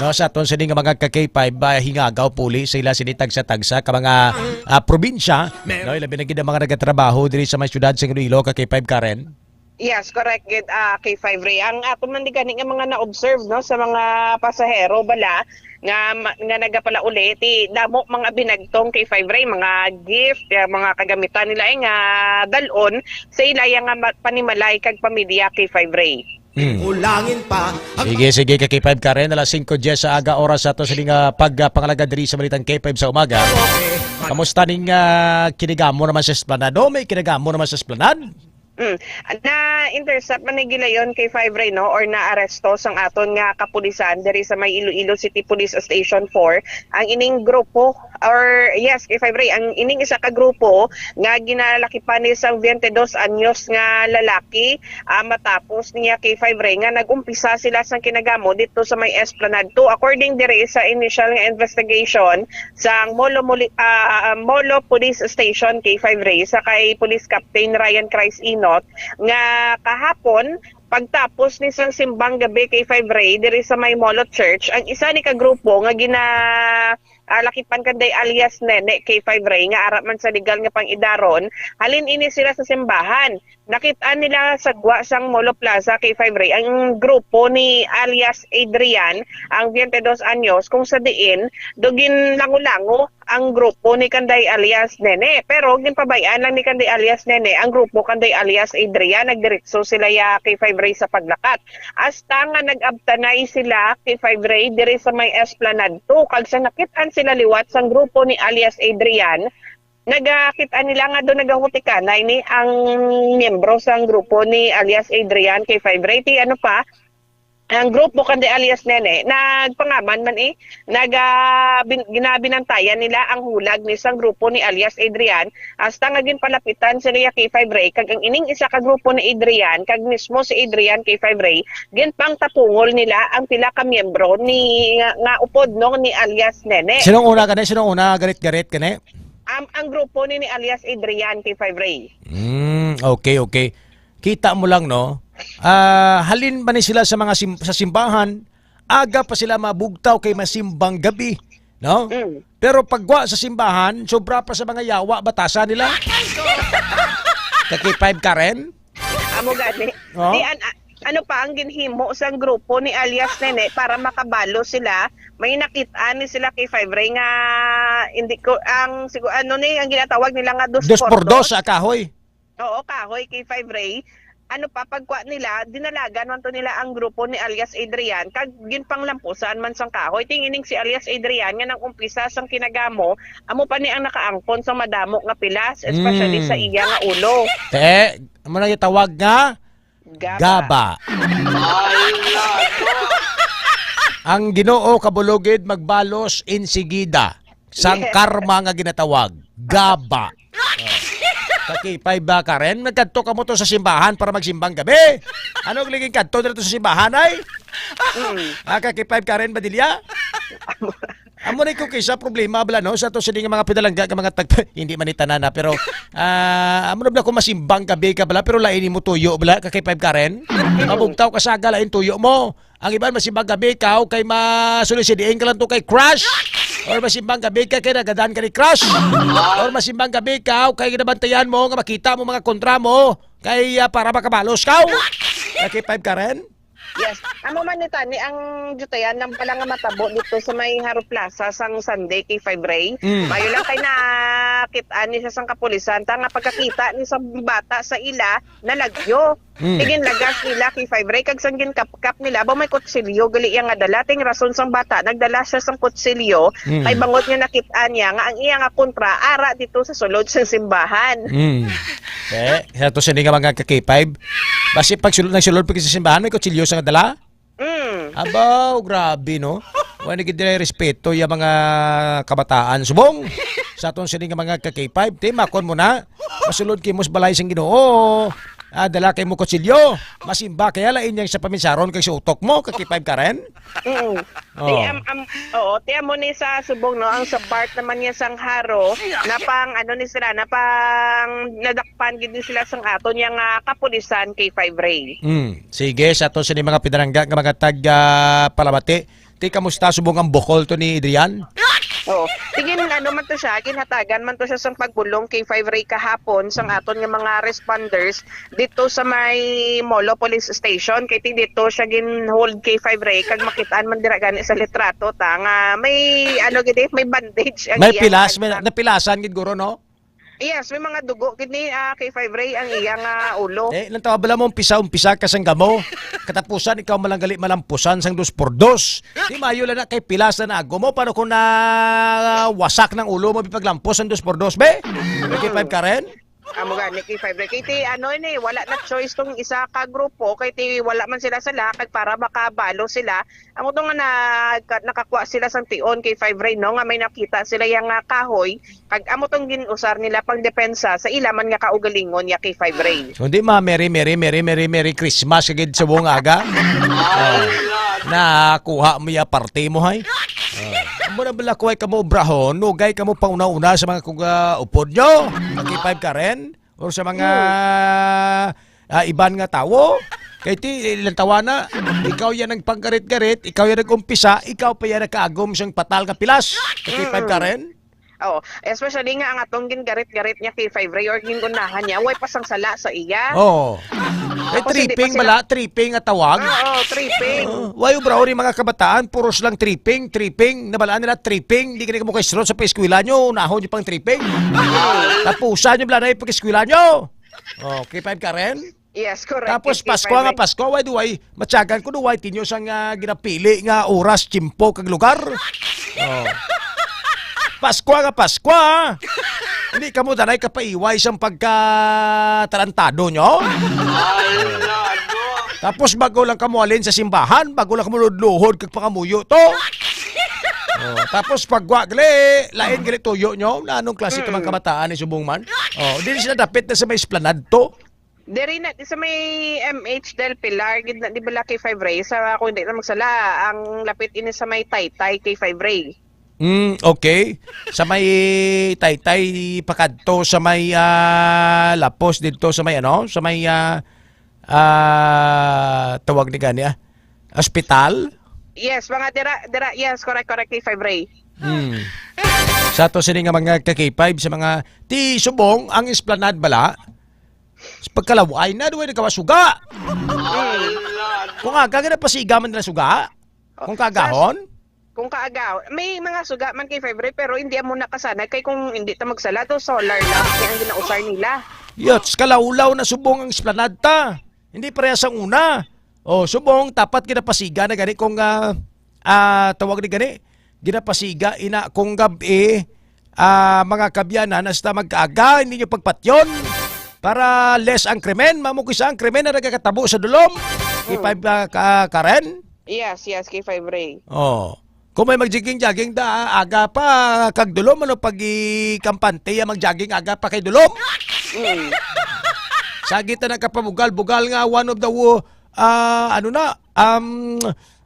no, sa aton sini nga mga ka K five, ah, hingagaw puli sa ila sini tagsa-tagsa ka mga, ah, probinsya, no, ilabi na gid ang mga nagatrabaho diri sa may siyudad sa Iloilo ka K five Karen. Yes, correct gid, ah, K five Ray. Ang ato man di gani nga mga na-observe, no, sa mga pasahero bala nga ma-, nga nagapalauli, ti damo mga binagtong, K five Ray, mga gift, ah, mga kagamitan nila, eh, nga dalon sa ilaya nga ma-, panimalay kag pamilya, K five Ray. Hmm. Ulangin pa ang Sige, sige, ka K five Karen, alas singko diyes sa aga, oras sa ato sini nga pag, ah, pangalaga diri sa Balitang K five sa umaga. Okay. Kamusta ning, ah, kinigamo naman sa Esplanade? Oh, may kinigamo naman sa Esplanade? Mm. Na-intercept man ni gilayon, K five Ray, no, or naaresto sang aton nga kapulisan diri sa may Iloilo City Police Station four ang ining grupo, or, yes, K five Ray, ang ining isa ka grupo nga ginalakipan ni sang twenty-dos anyos nga lalaki, ah, matapos niya, K five Ray, nga nag-umpisa sila sang kinagamo dito sa may Esplanade two. According diri sa initial nga investigation sang Molo Muli-, ah, Molo Police Station, K five Ray, sa kay Police Captain Ryan Christ Inot, nga kahapon, pagtapos ni sang simbang gabi, K five Ray, diri sa may Molo Church, ang isa ni ka grupo nga gina-, ah, lakipan kanday alias Nene, K five Ray, nga ara man sa legal nga pang-idaron, halin ini sila sa simbahan. Nakit-an nila sa gwa sang Molo Plaza, K five Ray, ang grupo ni alias Adrian, ang twenty-dos anyos, kung sa diin do ginlango-lango ang grupo ni kanday alias Nene. Pero ginpabay-an lang ni kanday alias Nene ang grupo kanday alias Adrian. Nagdiretso sila ya, K five Ray, sa paglakat. Hasta nga nag-abtanay sila, K five Ray, diri sa may Esplanade two. Kag sa nakit-an sila liwat sang grupo ni alias Adrian, nagakit-an nila nga do nagahutikanay ni ang miyembro sang grupo ni alias Adrian, K five Ray. Ti ano pa, ang grupo kanday alias Nene, nagpangaman man, eh, naga-, bin-, ginabinantayan nila ang hulag ni sang grupo ni alias Adrian, hasta nga ginpalapitan sila ya, K five Ray, kag ang ining isa ka grupo ni Adrian, kag mismo si Adrian, K five Ray, ginpangtapungol nila ang pila ka miyembro ni, nga, nga upod, no, ni alias Nene. Sinong una gani? Sinong una? Garit-garit gani? Am, ang grupo ni, ni alias Adrian, K five Ray. Mm, okay, okay. Kita mo lang, no? Ah, halin ba ni sila sa mga sim-, sa simbahan, aga pa sila mabugtaw kay masimbang gabi, no? Mm. Pero pagwa sa simbahan, sobra pa sa mga yawa, batasan nila. Ka-K five Karen? Amo gani. Oh? Di an-, a-, ano pa ang ginhimo sang grupo ni alias Nene para makabalo sila? May nakit-an ni sila, K five Ray, nga hindi ko, ang, sigu-, ano ni, ang ginatawag nila nga dos Dos por por dos dos. Sa kahoy. Oo, kahoy, K five Ray. Ano pa, pagkwa nila, dinalagan man to nila ang grupo ni alias Adrian, kag ginpanglampusan man sang kahoy. Tingining si alias Adrian nga nang umpisa sang kinagamo, amo pa ni ang nakaangkon sa madamo nga pilas, especially sa Mm. iya nga ulo. Te, amo na yung tawag nga Gaba. Gaba. Ay, nako. Ang Ginoo kabulugid magbalos insigida sang Yes. karma nga ginatawag. Gaba. Oh. Ka-K five ba, Karen? Nagkadto ka mo to sa simbahan para magsimbang gabi? Ano ang liging kadto dito sa simbahan, ay? Mm. Ah, ka-K five, Karen Badilla? Amo na ko kisa problema bala, no, sa to sini nga mga pinalangga nga mga tag-, hindi man ni tanan na, pero, ah, amo na bala kung masimbang gabi ka bala, pero lain mo tuyo bala, ka-K five Karen. Mabugtaw ka sa aga, lain tuyo mo. Ang iban masimbang gabi ka, o kay masulisidin ka lang to kay crush. Or masimbang gabi ka kay nagadan ka ni crush. Or masimbang gabi ka, o kay ginabantayan mo nga makita mo mga kontra mo, kay, ah, para makabalos ka. Ka-K five Karen. Yes. Amo man ni tani ang dutayan lang pala nga matabo dito sa may Haro Plaza sang Sunday, K five Ray. Mm. Mayo lang kay nakit-an ni sa sang kapulisan, ta nga pagkakita ni sa bata sa ila, nalagyo. Mm. Tigin lagas nila, K five Ray, kag sang ginkapkap nila, ba may kutsilyo, gali iya nga dala. Ting rason sang bata, nagdala siya sang kutsilyo, Mm. kay bangod nga nakit-an niya nga ang iya nga kontra, ara dito sa sulod sa simbahan. Mm. Eh, sa to sini nga mga ka-K five, basi pag sulod, nagsulod pa sa simbahan, may kutsilyo sa dala? Mm. Abaw, grabe, no? Wala na gid nila respeto yung mga kabataan. Subong, sa atong sini nga mga ka-K five, ti, makon mo na, masulod kay mo sa balay sang Ginoo. Ah, dala kay mo kutsilyo. Masimba kaya lain yang sa paminsaron kay sa utok mo, ka-K five Karen? Mm. Oh. Ti, am, am, oo, ti amo ni sa subong, no, ang sa part naman niya sang Haro, na pang, ano ni sila, na pang nadakpan gid ni sila sang aton yang, ah, kapulisan, K five Ray. Mm. Sige, sa to sini mga pinalangga nga mga tag, ah, palamati. Ti, kamusta subong ang bukol to ni Adrian? Oo. Tigin, ano man to siya, ginhatagan man to siya sang pagbulong, K five Ray, kahapon sang aton nga mga responders dito sa may Molo Police Station, kay ti dito siya gin-hold, K five Ray, kag makitaan man dira gani sa litrato ta nga may, ano gid eh, may bandage ang May iyang pilas, may pagka- napilasan gid guro, no? Yes, may mga dugo gid ni, ah, K five Ray ang iyang, ah, ulo. Eh, nang tawa bala mo, umpisa-umpisa ka sang gamo. Katapusan, ikaw man lang gali malampusan sang dos por dos. Di mayo lang na kay pilas na nago mo. Paano kung na wasak ng ulo mo, paglampos ang dos por dos, be? K five Karen? Amo gani, K five Ray. Kay ti, ano ini, wala na choice tong isa ka grupo, kay ti wala man sila sa lakag para makabalo sila. Amo to nga nag-, nakakuha sila sang tion, K five Ray, no, nga may nakita sila yang, ah, kahoy, kag amo tong gin-usar nila pang depensa sa ila man nga kaugalingon ya, K five Ray. Kundi ma, Merry, Merry, Merry, Merry, Merry Christmas, kagid sa buong aga. Oh. Nakuha mo ya parte mo, hay. Oh. Amo na bala kuhay kamo obrahon, nugay kamo pang una-una sa mga kuga upod nyo. K five Karen. Or sa mga, Hmm. ah, iban nga tawo. Kay ti, ilang tawana, ikaw yan ang panggarit-garit, ikaw yan nag-umpisa, ikaw pa yan nakaagom sang patal nga pilas. K five Mm. Karen? Oo, especially nga ang atong gingarit-garit niya kay five Ray or ginunahan niya, way pa sang sala sa iya. Oo. Kay Tapos hindi pa tripping sila bala, tripping nga tawag. Oo, tripping. Oo. Way obra ni mga kabataan, puros lang tripping, tripping. Nabalaan nila tripping, di gani kamo ka-stroke sa pag-eskwela nyo, unahon nyo pang tripping. Tapusan nyo bala na yung pag-eskwela nyo. Oh, K five Karen? Yes, correct. Tapos K five Pasko nga Ray. Pasko, way duway, matyagan ko duway, tinyo sang, ah, ginapili nga oras, tiyempo, kag lugar. Oh. Pasko nga Pasko, ah. Hindi kamo danay kapaiway sang pagkatarantado nyo. Ay, lalo. Tapos bago lang kamo alin sa simbahan, bago lang kamo luhod kag pangamuyo to. Oh, tapos pagwa gali, lain gali tuyo nyo. Na anong klase ka Mm. mga kabataan ni subong man? Oh, di sila dapit na sa may esplanade to. Diri na, sa may M H Del Pilar, gid na, di ba, Lucky Five Ray? Sa, kung di na magsala, ang lapit ini sa may Taytay kay Five Ray. Mm, okay. Sa may Taytay, pakadto sa may, ah, Lapos dito, sa may ano, sa may, ah, ah, tawag ni gani, ah, ospital? Yes, mga dira, dira, yes, correct, correct, kay Five Ray. Hmm. Sa to sini nga mga ka-K five, sa mga ti subong, ang esplanade bala, pagkalaway na, duway nagkawasuga. Kung aga, ginapasiga man nila suga. Kung kagahon? Kung kaagaw, may mga suga man kay February, pero hindi amo na kasanag kay kung hindi ta magsala to, solar lamp kay ang ginausar nila. Yots, kalawlaw na subong ang esplanade ta. Hindi pareha sang una. Oh, subong, dapat ginapasiga na gani kung, ah, ah, tawag ni gani, ginapasiga ina kung gab-i, ah, mga kabyanan, hasta magkaaga, hindi nyo pagpatyon para less ang krimen. Mamo kisa ang krimen na nagakatabo sa dulom. Hmm. K five, ah, ka-, Karen? Yes, yes, K five Ray. Oh. Kung may mag-jogging-jogging da, aga pa, kag dulom, ano, pag-ikampante, ya, mag-jogging, aga pa kay dulom. Mm. Sa gitna ng kapabugal-bugal nga, one of the wo-, ah, ano na, um,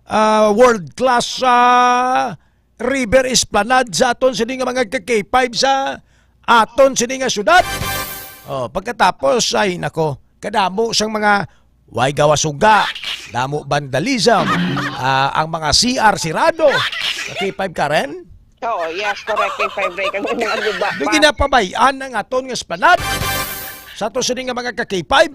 ah, world class, ah, river esplanade sa aton sini nga mga ka-, K five sa aton sini nga syudad. Oh, pagkatapos, ay nako, kadamo sang mga way gawa suga, damo vandalism, ah, ang mga C R sirado. K five Karen? Oo, yes, correct, K five Ray. Kag mga guba Di pa. Ginapabay-an ang aton nga esplanade. Sa to sini nga mga ka-K five,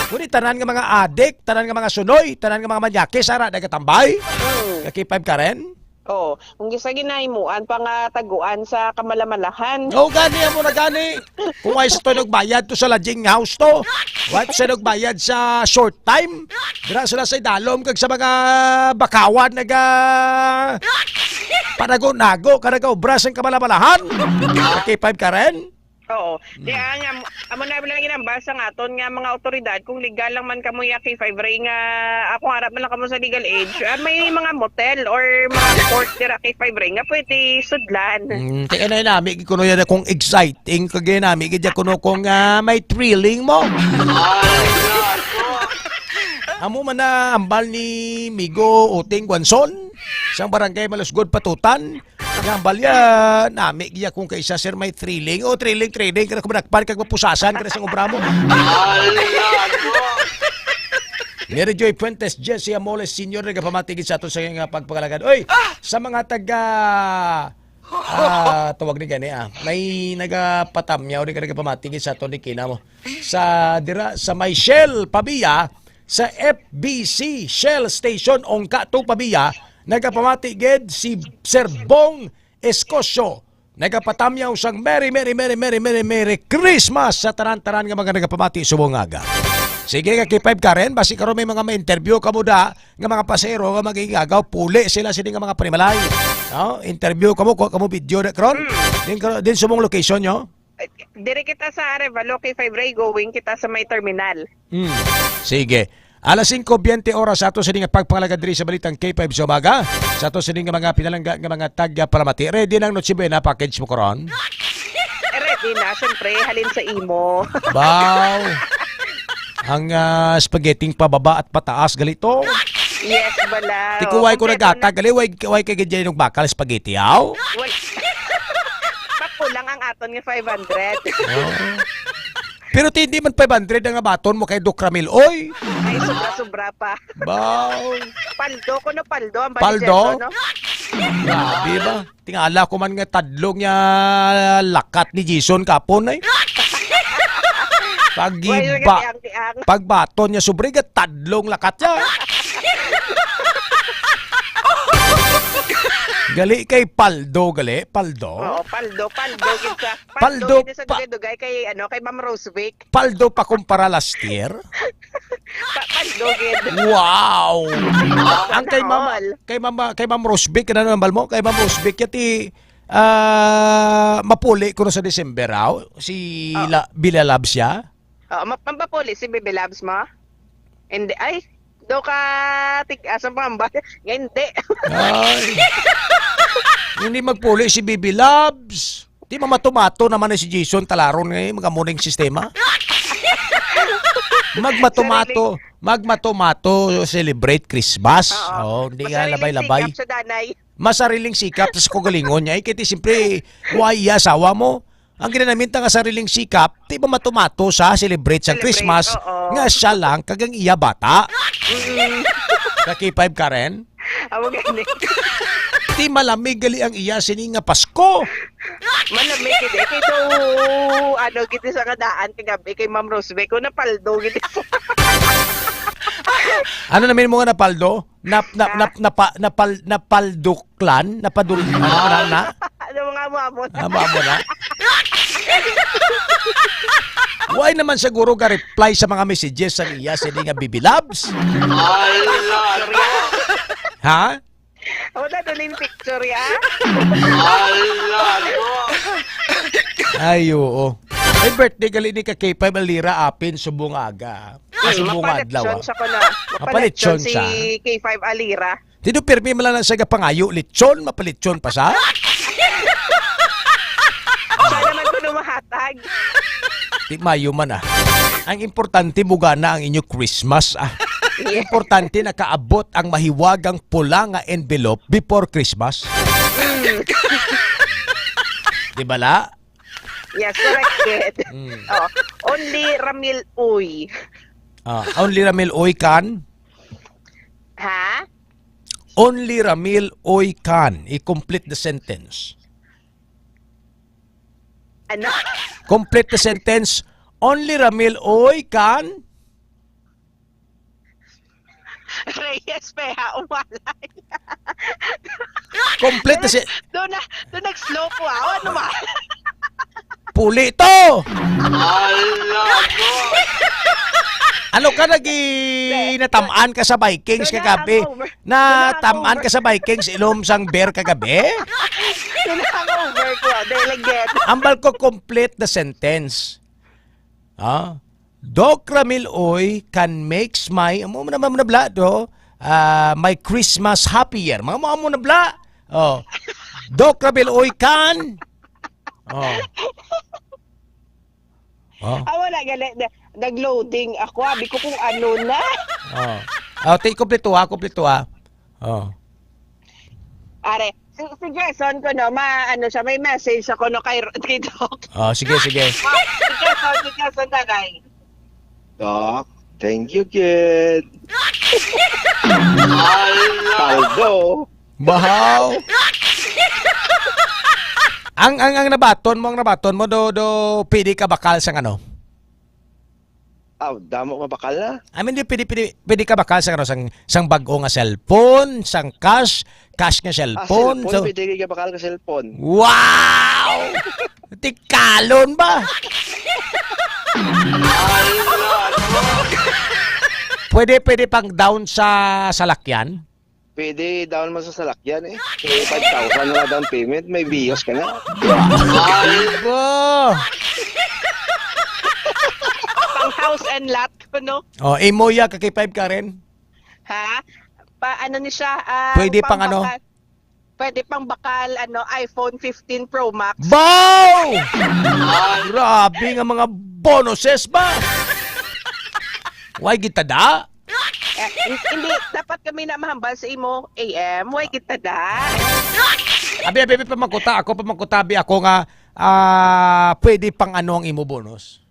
kundi tanan nga mga adik, tanan nga mga sunoy, tanan nga mga manyakis, ara, nagatambay. Mm. Ka-K five Karen? Oo. Kung gisa ginahimuan pa nga taguan sa kamalamalahan. Oo, gani, amo na gani. Kung ay sa to nagbayad to sa lodging house to, what sa nagbayad sa short time? Dira sila sa idalom kag sa mga bakawan naga panago-nago ka nagaobra sang kamalamalahan. K five Karen? Oo. Mm. Kaya nga, am-, amo na lang ginambal sa nga aton nga mga awtoridad, kung legal lang man kamo ya K five Ray nga, ako harap man lang kamo sa legal age, ah, may mga motel or mga court dira K five Ray nga pwede sudlan. Mm, kaya na nami kuno yan akong exciting, kagaya nami gid kuno kung, ah, may thrilling mo. Amo man na ambal ni Migo Uting Guanson, sang barangay Malusgod, Patutan. Nga balya, nami giya kung kaisa, sir, may thrilling. O, thrilling, thrilling, kana kumanakpan kag mapusasan kana sa obra mo. Mary Joy Fuentes, Jesse Amoles Senior, nagapamati gid sa ato sa nga pagpangalagad. Oy, sa mga taga, ah, tawag ni gani, ah, may nagapatamyaw, di ka nagapamati gid sa ato ni Kina mo. Sa dira, sa may Shell, Pavia, sa F B C Shell Station, Ongka to Pavia, nagapamati gid si Sir Bong Escosio. Nagapatamyaw sang Merry, Merry, Merry, Merry, Merry, Merry Christmas sa tanan-tanan nga mga nagapamati subong nga aga. Sige, ka K five Karen, basi karon may mga ma-interview kamo da nga mga pasero nga magigagaw, puli sila sini nga mga panimalay. No? Interview kamo, kuha kamo video da karon. Din, karon- din subong location nyo? Diri kita sa Arevalo, K five Ray, going kita sa may terminal. Hmm. Sige. Alas singko biyente oras sa ato sini nga pagpangalagad diri sa Balitang K five sa umaga. Sa ato sini nga mga pinalangga nga mga tagpalamati. Ready na ang Noche Buena package mo karon? Eh, ready na, syempre, halin sa imo. Baw. Ang, ah, spaghetti pababa at pataas, gali to. Yes, bala. Tikuway ko Kompleto na. Nagata, gali, way, way kay gidya yung bakal spaghetti, aw? Wal-, Pakulang ang aton nga five hundred. Oo. Pero ti, hindi man five hundred ang nabaton mo kay Doc Ramil, oy! Ay, sobra-sobra pa. Baw. Paldo ko, no? Paldo ang Paldo? Balijeto, no? Grabe ba? Tingala ko man nga tadlong niya lakat ni Jason kapon, ay. Pag Why, iba, ang tiang? Pagbaton niya, sobre nga tadlong lakat niya. Gali kay Paldo, gali? Paldo? Oo, paldo, paldo, gid sa, Paldo, paldo, gid sa pa- dugay-dugay kay, ano, kay Ma'am Rosevic. Paldo pa kumpara last year? Pa-, paldo gid. Wow! Ang kay Ma'am, All. Kay Ma'am, kay Ma'am Rosvic, ano nambal mo? Kay Ma'am Rosvic, yati, ah, mapuli ko na sa December, aw? Si Oh. La-, Bila Labs siya? Oh, ma-, mapapuli si Bibi Labs mo? Hindi, ay, do ka, tig-, asa pa ang ba-, nga hindi. Ay. Hindi magpuli si Bibi Labs. Di mamatumato naman ni si Jason Talaron nga, eh, magamuning sistema. Magmatumato, magmatumato celebrate Christmas. Oo. Oh, hindi nga Masariling labay-labay. Sikap sa danay. Masariling sikap sa kagalingon niya. Eh, kaya siyempre, why iya asawa mo? Ang ginanamit nga sariling sikap, di ba matumato sa celebrate sa Celebrate, Christmas oo. Nga siya lang kag ang iya bata? Mm. Ka K five Karen? Amo gani. Ti malamig gali ang iya sini nga Pasko. Malamig gid eh. Kay do, ano, gid sa kadaan kagabi kay Ma'am Rosbe ko napaldo gid. Ano namin mo nga napaldo? Nap-, nap-, Ha? nap-, napa-, napal-, napalduklan? Napadul-, ano, ano, na? Ano mga amo-amo na? Amo-amo na? Why naman siguro ga-reply sa mga messages sa iya sini nga Bibi Labs? Ala, no. Ha? Wala na ning picture ya. Ala, no. Ay, oo. Ay, birthday gali ni ka K five Alira apin subong aga. Ah, Mm, subong adlaw, mapalechon ah. Sa ko na. Mapalechon Mapalechon si sa K five Alira. Dito pirmi man lang sa gapangayo, lechon, mapalechon pa sa? Siya naman ko lumahatag. Di mayo man, ah. Ang importante, bugana ang inyo Christmas, ah. Yes. Importante, nakaabot ang mahiwagang pula nga envelope before Christmas. Mm. Di bala? Yes, correct, kid. Mm. Oh, only Ramil Uy. Ah, only Ramil Uy can? Ha? Only Ramil Uy can. I-complete the sentence. Ano? Complete the sentence. Only Ramil Uy can? Reyes Peha, umalay. Complete na si Do na, do nag-slow ko, ah. Ano ba? Puli to! Ala, no. Ano ka, nagi-, natamaan ka sa Vikings Doon na kagabi? Hangover. Doon na Natamaan hangover. Ka sa Vikings, ilom sang beer kagabi? Doon na hangover ko, delegate. Ambal ko, complete the sentence. Ah? Doc Ramil Uy can makes my, amo na, amo na bala, do? Ah, my Christmas happier. Mga amo, amo na bala. Oh. Doc Ramil Uy can. Oh. Oh. Ah, wala, gali. Na-, nag-loading ako. Abi ko kung ano na. Oh. Oh, ti-, kompleto, ah, kompleto, ah. Oh. Are, si, si Jason ko, no, ma-, ano siya, may message ako, no, kay, kay Doc. Oh, sige, sige. Ma-, si Jason, si Jason, tagay. Doc, thank you, kid. Paldo. Bahaw. Ang, ang, ang nabaton mo, ang nabaton mo, do, do, pwede ka bakal sang ano? Ah, damo mabakal na. I mean, di pwede, pwede, pwede ka bakal sang, ano, sang, sang bag-o nga cellphone, sang cash, cash nga Ah, cellphone. Cellphone, So, pwede ka bakal ka cellphone. Wow! Tikalon ba? Pwede, pwede pang down sa salakyan? Pwede down mo sa salakyan eh. Kay five thousand na lang down payment, may biyos ka na. Diba? Pang house and lot ko, no? Oh, imo ya ka K five, Karen? Ha? Pa, ano ni siya? Ah, Pwede pang ano? Pambakal. Pwede pang bakal, ano, iPhone fifteen Pro Max. Bow! Grabe nga mga bonuses ba? Why kita da? Eh, hin-, hindi, dapat kami na mahambal sa imo, A M. Why kita da? Abi, abi, abi, pamangkuta ako, pamangkuta, abi ako nga, ah, pwede pang ano ang imo bonus?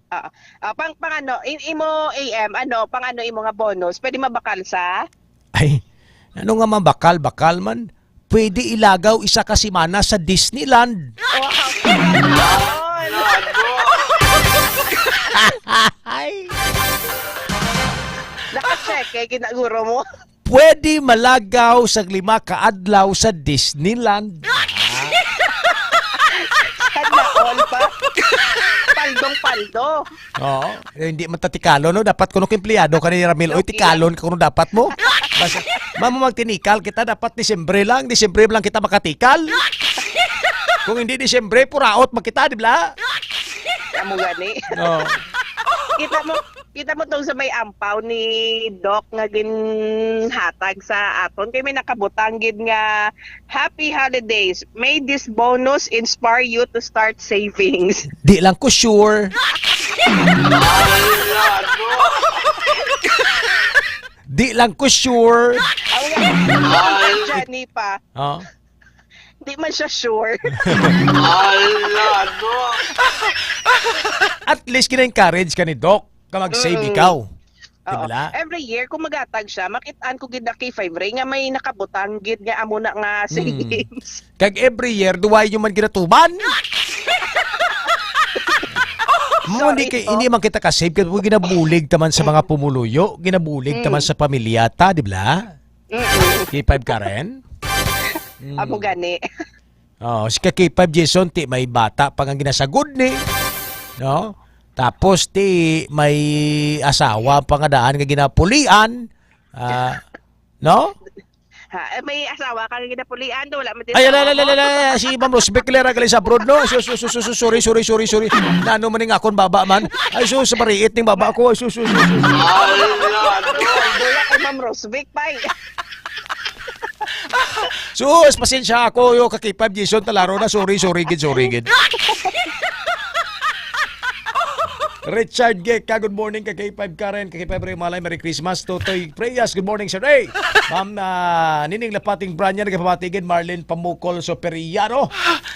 Ah, ah, pang, pang ano, i-, imo, A M, ano, pang ano imo nga bonus? Pwede mabakal sa? Ay, ano nga mabakal-bakal man? Pwede ilagaw isa ka semana sa Disneyland. Wow! Ay! Naka-check eh, ginaguro mo. Pwede malagaw sa lima ka adlaw sa Disneyland. Sana all pa. Paldong-paldo. Oo. Eh, hindi man ta tikalon, no? Dapat kuno ka empleyado ka ni Ramil. Oy, okay, tikalon ka kuno dapat mo. Basta, mamo magtinikal kita, dapat Disyembre lang. Disyembre lang kita makatikal. Kung hindi Disyembre, puraot man kita, di ba? Amo gani. Oo. Kita mo, kita mo tong sa may ampaw ni Doc nga ginhatag sa aton. Kay may nakabutang gid nga, "Happy holidays. May this bonus inspire you to start savings." Di lang ko sure. Di lang ko sure. Ang Ay. Johnny pa. Oh. Di man siya sure. Ala, no? At least, gina-encourage ka ni Doc ka mag-save Mm. ikaw. Di Oo. Bala? Every year, kung magatag siya, makitaan ko gid na kay Five Ray nga may nakabutang gid nga amo na nga Mm. savings. Kag every year, duway nyo man ginatuman. Mo, Sorry hindi kay, po. Hindi man kita ka-save, kay ginabulig taman sa mga pumuluyo, ginabulig taman Mm. sa pamilya ta, di ba? Mm-mm. K five Karen? Mm. Amo gani. Oh, si ka K five Jason, ti may bata pa nga ginasagod ni. No? Tapos ti may asawa pa nga daan nga ginapulian. Ah, no? Ha, eh, may asawa ka nga ginapulian, wala man din Ay, asawa ala, ala, mo. Ala, ala, si Ma'am Rosbeck Lera galing sa abroad, no? Sus, sus, sus, sus, sorry, sorry, sorry, sorry. Nano man ning akon baba man. Ay, sus, sa bariit ning baba ko. Ay, sus, sus, sus, sus. Ala, no? Dula kay Ma'am Rosbeck, pay. Sus, pasensya ako, yo, ka K five Jason Talaro na. Sorry, sorry, gid, sorry, gid. Richard Geka, good morning, ka K five Karen, ka K five Ray Malay, Merry Christmas. Totoy Preyas, good morning, Sir Ray. Ma'am, ah, Nining Lapating Branya, nagapamati gid, Marlene Pamukol Superiano.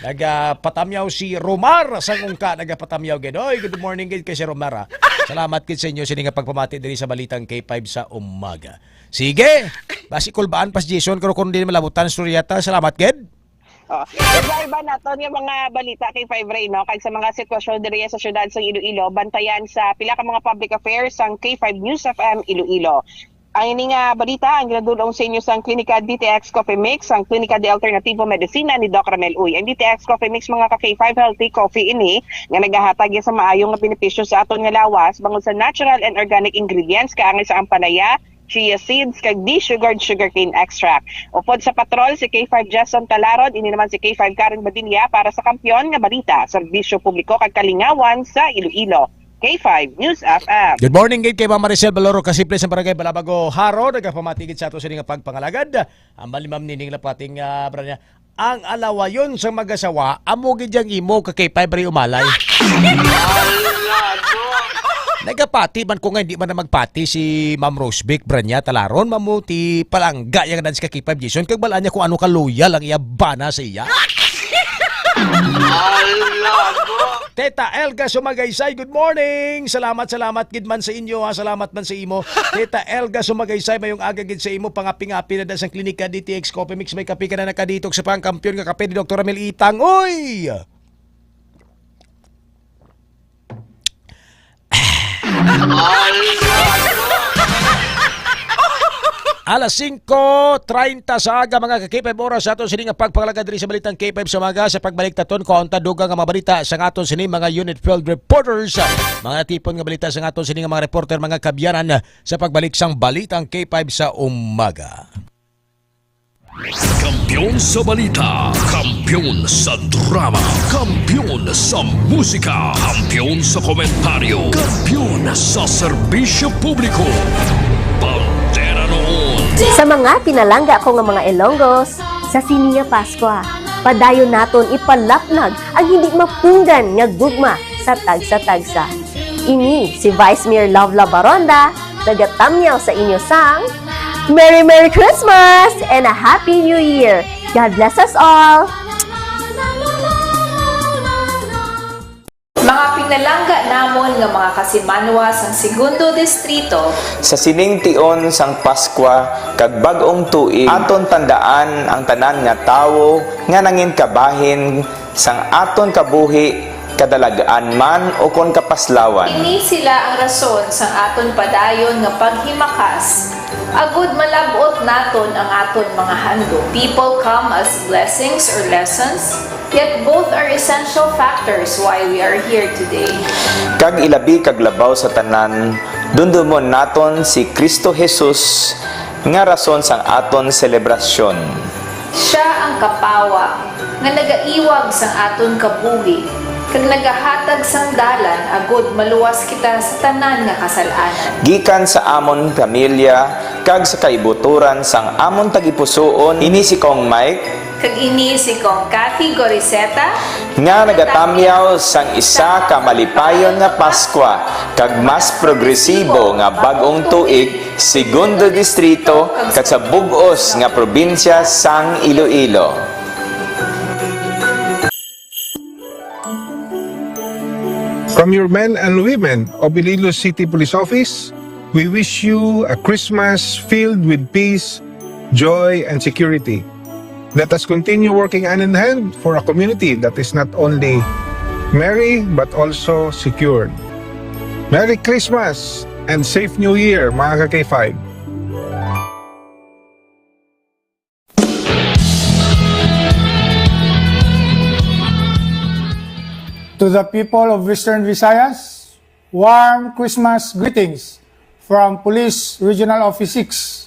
Nagapatamyaw si Romar Sangungka, nagapatamyaw gid. Oy, good morning gid kay Sir Romar, ah. Salamat gid sa inyo sini nga pagpamati diri sa Balitang K five sa umaga. Sige, basi kulbaan pas Jason, karo kung di malabutan, istorya ta. Salamat gid. Oh, iba-iba naton nga mga balita kay Five Ray, no? Kag sa mga sitwasyon diri sa siyudad sa Iloilo, bantayan sa pila ka mga public affairs sang K five News F M Iloilo. Ang ini nga balita ang ginadul-ong sa inyo sang Klinika D T X Coffee Mix, ang Klinika de Alternativo Medicina ni Doc Ramel Uy. Ang D T X Coffee Mix, mga ka K five, healthy coffee ini nga nagahatag sa maayo nga benepisyo sa aton nga lawas bangod sa natural and organic ingredients kaangay sa ampalaya, chia seeds, kag desugared sugarcane extract. Upod sa patrol, si K five Jason Talarod, ini naman si K five Karen Badilla para sa Kampiyon nga Balita, Serbisyo Publiko kag Kalingawan sa Iloilo. K five News F M. Good morning, gid kay Ma'am Maricel Baloro, kasimple sa Barangay Balabago, Jaro, nagapamatigid sa ato sini nga pagpangalagad. Ang mali Ma'am Nining Lapating, ah, Branya, ang alawayon sa mag-asawa, amo gid yang imo ka K five Ray Umalay. Ala, no? Nagapati man ko nga hindi man na magpati si Ma'am Rosbeck Branya Talaron, mamuti palangga yang dance ka K five Jason, kag balaan niya kung ano ka loyal ang iya bana sa iya. Ala, no? Teta Elga Sumagaysay, good morning. Salamat, salamat gid man sa inyo, ha. Salamat man sa imo. Teta Elga Sumagaysay, mayong aga gid sa imo. Pangapi-ngapi na da sang Klinika D T X Coffee Mix. May kape ka na nakaditok sa pangkampiyon nga kape ni Doktor Ramil Itang. Uy! Alas singko treinta sa aga, mga ka-K five, oras sa ato sini nga pagpangalagad diri sa Balitang K five sa umaga. Sa pagbalik taton, kaunta dugang nga mga balita sa aton sini mga unit field reporters, mga natipon nga balita sa aton sini nga mga reporter, mga kabyanan, sa pagbalik sang Balitang K five sa umaga. Kampiyon sa balita, kampiyon sa drama, kampiyon sa musika, kampiyon sa komentaryo, kampiyon sa serbisyo publiko. Bandera noon. Sa mga pinalangga ko nga mga Ilonggos, sa sini nga Paskwa, padayon naton ipalaplag ang hindi mapunggan nga gugma sa tagsa-tagsa. Ini si Vice Mayor Love Love Baronda, nagatamyaw sa inyo sang Merry Merry Christmas and a Happy New Year! God bless us all! Mga Nalangga namon nga mga kasimanwa sang Segundo Distrito, sa sining tion sang Paskwa kag Bag-ong Tuig, aton tandaan ang tanan nga tawo nga nangin kabahin sang aton kabuhi, kadalag-an man ukon kapaslawan. Ini sila ang rason sang aton padayon nga paghimakas, agud malab-ot naton ang aton mga handom. People come as blessings or lessons, yet both are essential factors why we are here today. Kag ilabi kag labaw sa tanan, dumdomon naton si Cristo Jesus nga rason sang aton selebrasyon. Sia ang kapawa nga nagaiwag sang aton kabuhi kag nagahatag sang dalan agud maluwas kita sa tanan nga kasal-anan. Gikan sa amon pamilya kag sa kaibuturan sang amon tagipusoon, ini si Cong Mike. Kag ini si Cong Cathy Goriseta. Nga nagatamyaw sang isa ka malipayon nga Paskwa kag mas progresibo nga Bag-ong Tuig, Segundo Distrito, kag sa bug-os nga probinsya sang Iloilo. From your men and women of Iloilo City Police Office, we wish you a Christmas filled with peace, joy, and security. Let us continue working hand in hand for a community that is not only merry but also secured. Merry Christmas and Safe New Year, mga ka-K five! To the people of Western Visayas, warm Christmas greetings from Police Regional Office six.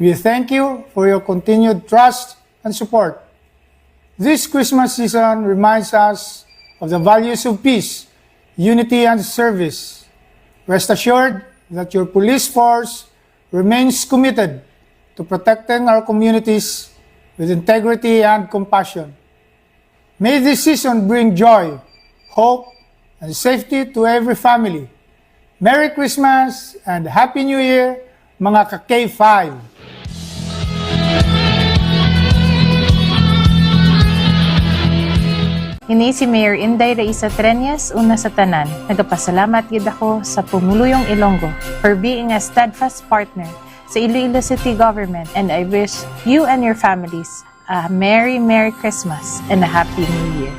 We thank you for your continued trust and support. This Christmas season reminds us of the values of peace, unity, and service. Rest assured that your police force remains committed to protecting our communities with integrity and compassion. May this season bring joy, hope, and safety to every family. Merry Christmas and Happy New Year, mga ka-K five! Ini si Mayor Inday Raisa Treñas, una sa tanan. Nagapasalamat gid ako sa Pumuluyong Ilonggo for being a steadfast partner sa Iloilo City Government, and I wish you and your families a Merry, Merry Christmas and a Happy New Year.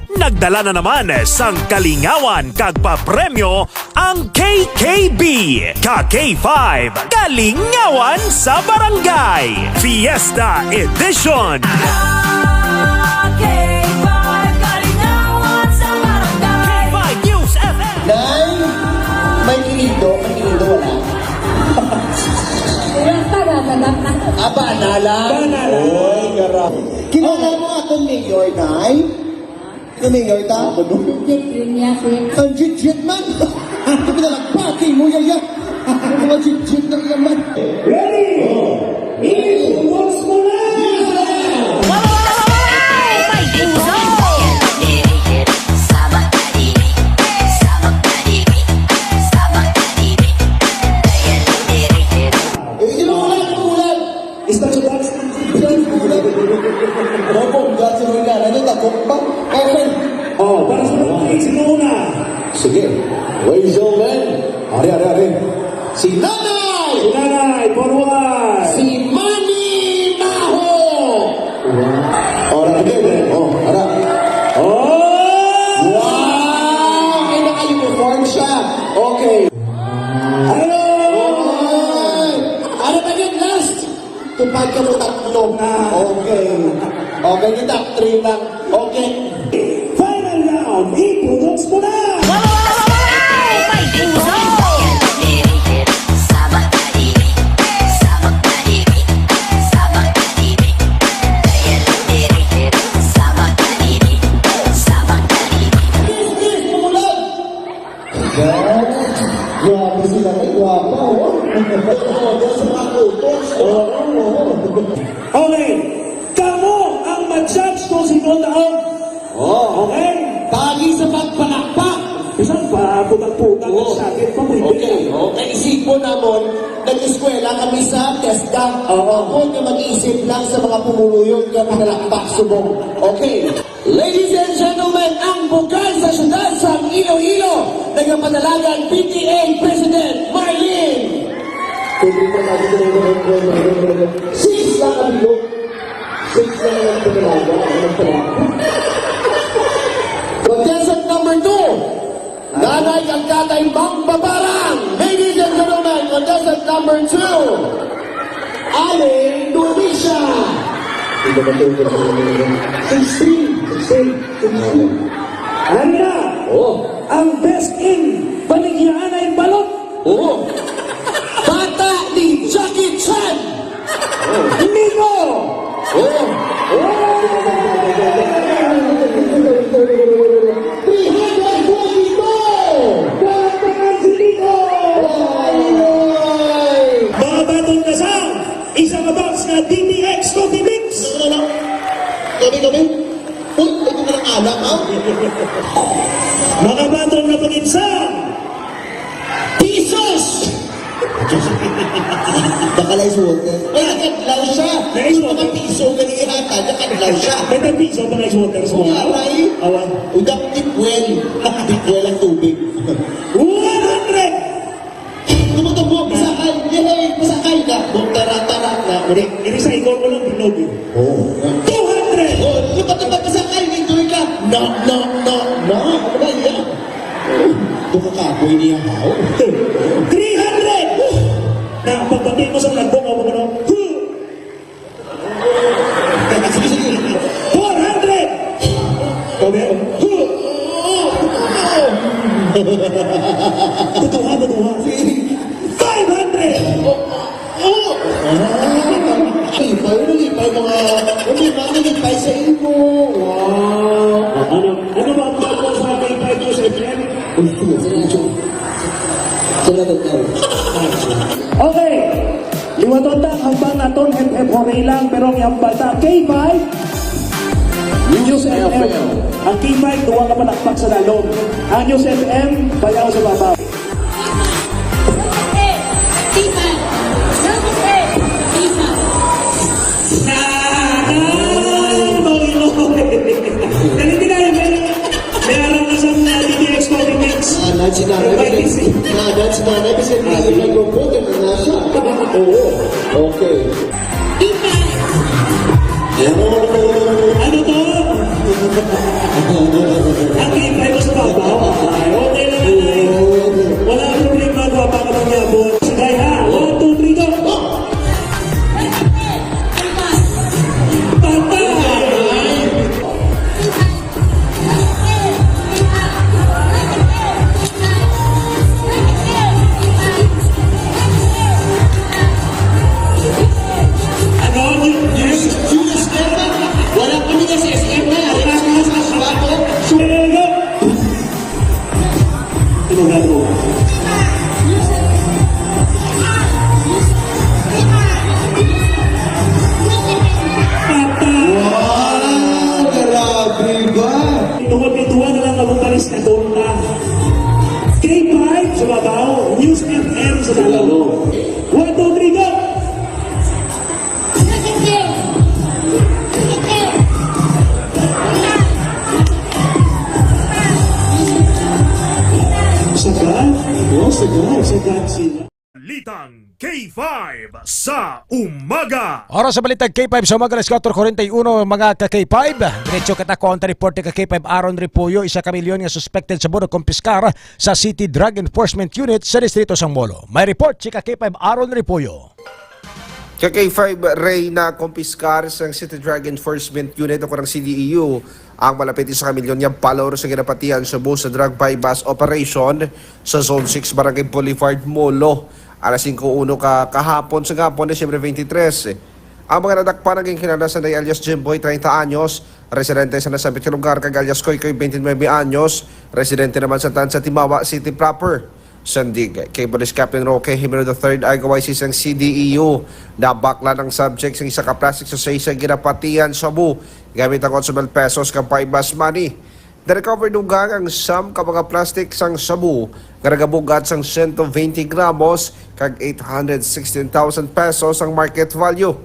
Nagdala na naman sang kalingawan kag papremyo ang K K B, ka K five, Kalingawan sa Barangay, Fiesta Edition. Ka K five, Kalingawan sa Barangay. K five News F M. Nay, may kinindo, may kinindo, wala. Wala pa, wala pa. Ah, bana lang. Bana lang. Oy, gara-, kilala mo atong mayor, Nay? Ano yung yorta? Legit rin niya, sir. Ang legit man! Pinalagbati mo yan, yan! Ang mga legit na yan man! Ready? Iwos mo na! May puso Forward. Si Manny Maho. Wow. Ora, okay, okay. Oh, ara. Oh! Wow! Kaya naka-uniform siya. Okay. Hello! Oy! Ano ba yun? Last? Tupad ka mo tatlo. Ah. Okay. Okay, yung top three lang. Okay. Final round, i-pronounce mo na! Grabe sila, ay, gwapa, oh. Oo, sa mga kutos. Oo, oo. Okay. Kamo ang ma-judge kung sino ang taog. Oh. Okay? Pagi sa pagpalakpak. Bisan pa, putang-putang ang sakit pa, pwede. Okay, oh. Kay isipon namon, nag-eskwela kami sa TESDA. Oo. Ako nga mag-iisip lang sa mga pumuluyon nga pinalakpak subong. Okay. Ladies and gentlemen, ang bukal sa siyudad sa Iloilo, nagapadalagan P T A President Marlene. Six lang ang bilog. Six lang ang pinalaga, ang nagpalakpak. Contestant number two, Nanay Agkatay Mangbabarang. Ladies and gentlemen, contestant number two, Aling Numisha. Sixteen, sixteen, sixteen. Ano na? Oh. Ang best in Baligyaanay Balot. Oo. Bata ni Jackie Chan. Oh. Nico. Oh. Oh. Three hundred forty-two. Bata si Nico. Ay, ay. Mga baton na sa isa ka box nga D T X Coffee Mix. Ano, ano? Kami, kami? Uy, ito na lang anak, ha? Mga baton na pag-insa. Pisos! Baka lang suot eh. Ay, nakadlaw siya. Nakadlaw. Yung mga piso, gali ihatag, nakadlaw siya. May tag piso, baka suot. Wala, ay. Awan. Udak tipwel. Tipwel ang tubig. One hundred! Tumutubo, pasakay. Yay! Pasakay na. Buktaratara na. Uri, iri sa ikon mo lang, bilog eh. Oh. Two hundred! Oh, lupa-lupa, pasakay. Enjoy ka. No, no, no, no. Ano ba yan? Bukakapoy niya, haw. Three hundred! Na, pagbati mo sa nagbong, ako mo, no? Huh! Four hundred! Kami, tutuha, tutuha. Five hundred! Lipay, lipay, mga, hindi, mga lipay sa imo. Wow! Ano, ano ba ang tawag mo sa lipay mo sa F M? Salamat, salamat. Okay. Liwaton ta ang hambal naton, hep, hep, hooray lang, pero ang hambal ta, K five. News F M. Ang K five, duwa ka palakpak sa lalom. Ang News F M, bayaw sa babaw. Dali, dali, dali. May alam na sa mga D T X Politics. Ah, lahat si nanay. May P C. Ah, lahat si nanay. Kasi hindi yung nagpo-vote, ano na siya? Oo. Okay. Ano to? Ang P five ko sa babaw. Ay, okay lang yan, ay. Wala ang problema, gwapa ka bang yabon. Sige, ha? One, two, three, go. Patay! K five sa umaga. Oras sa balita, K five sa umaga, alas kuwatro kuwarenta y uno, mga ka K five. Diretso kita ko ang reporte ka K five Aaron Repollo, isa ka milyon nga suspected sa buno kumpiskar sa City Drug Enforcement Unit sa Distrito sang Molo. May report si ka K five Aaron Repollo. Ka K five Ray, na kumpiskar sang City Drug Enforcement Unit o kurang C D E U ang malapit isa ka milyon nga balor sa ginapatian sa bus sa drug buy-bust operation sa Zone six, Barangay Boulevard, Molo, alas singko uno ka kahapon sa gapon, Disyembre twenty-three. Ang mga nadakpan ang ginkinala sanday alias Jimboy, treinta anyos, residente sa nasambit nga lugar, kag alias Koykoy, twenty-nuebe anyos, residente naman sa Tansa, Timawa City proper. Sandig kay Police Captain Roque Jimenez the third, I O I C sang C D E U, nabaklan ang subject sang isa ka plastic sa sisa ginapatian shabu gamit ang otso mil pesos ka buy-bust money. Na-recover dugang ang sum ka mga plastic sang shabu nga nagabugat sang sento veinte gramos kag eight hundred sixteen thousand pesos ang market value.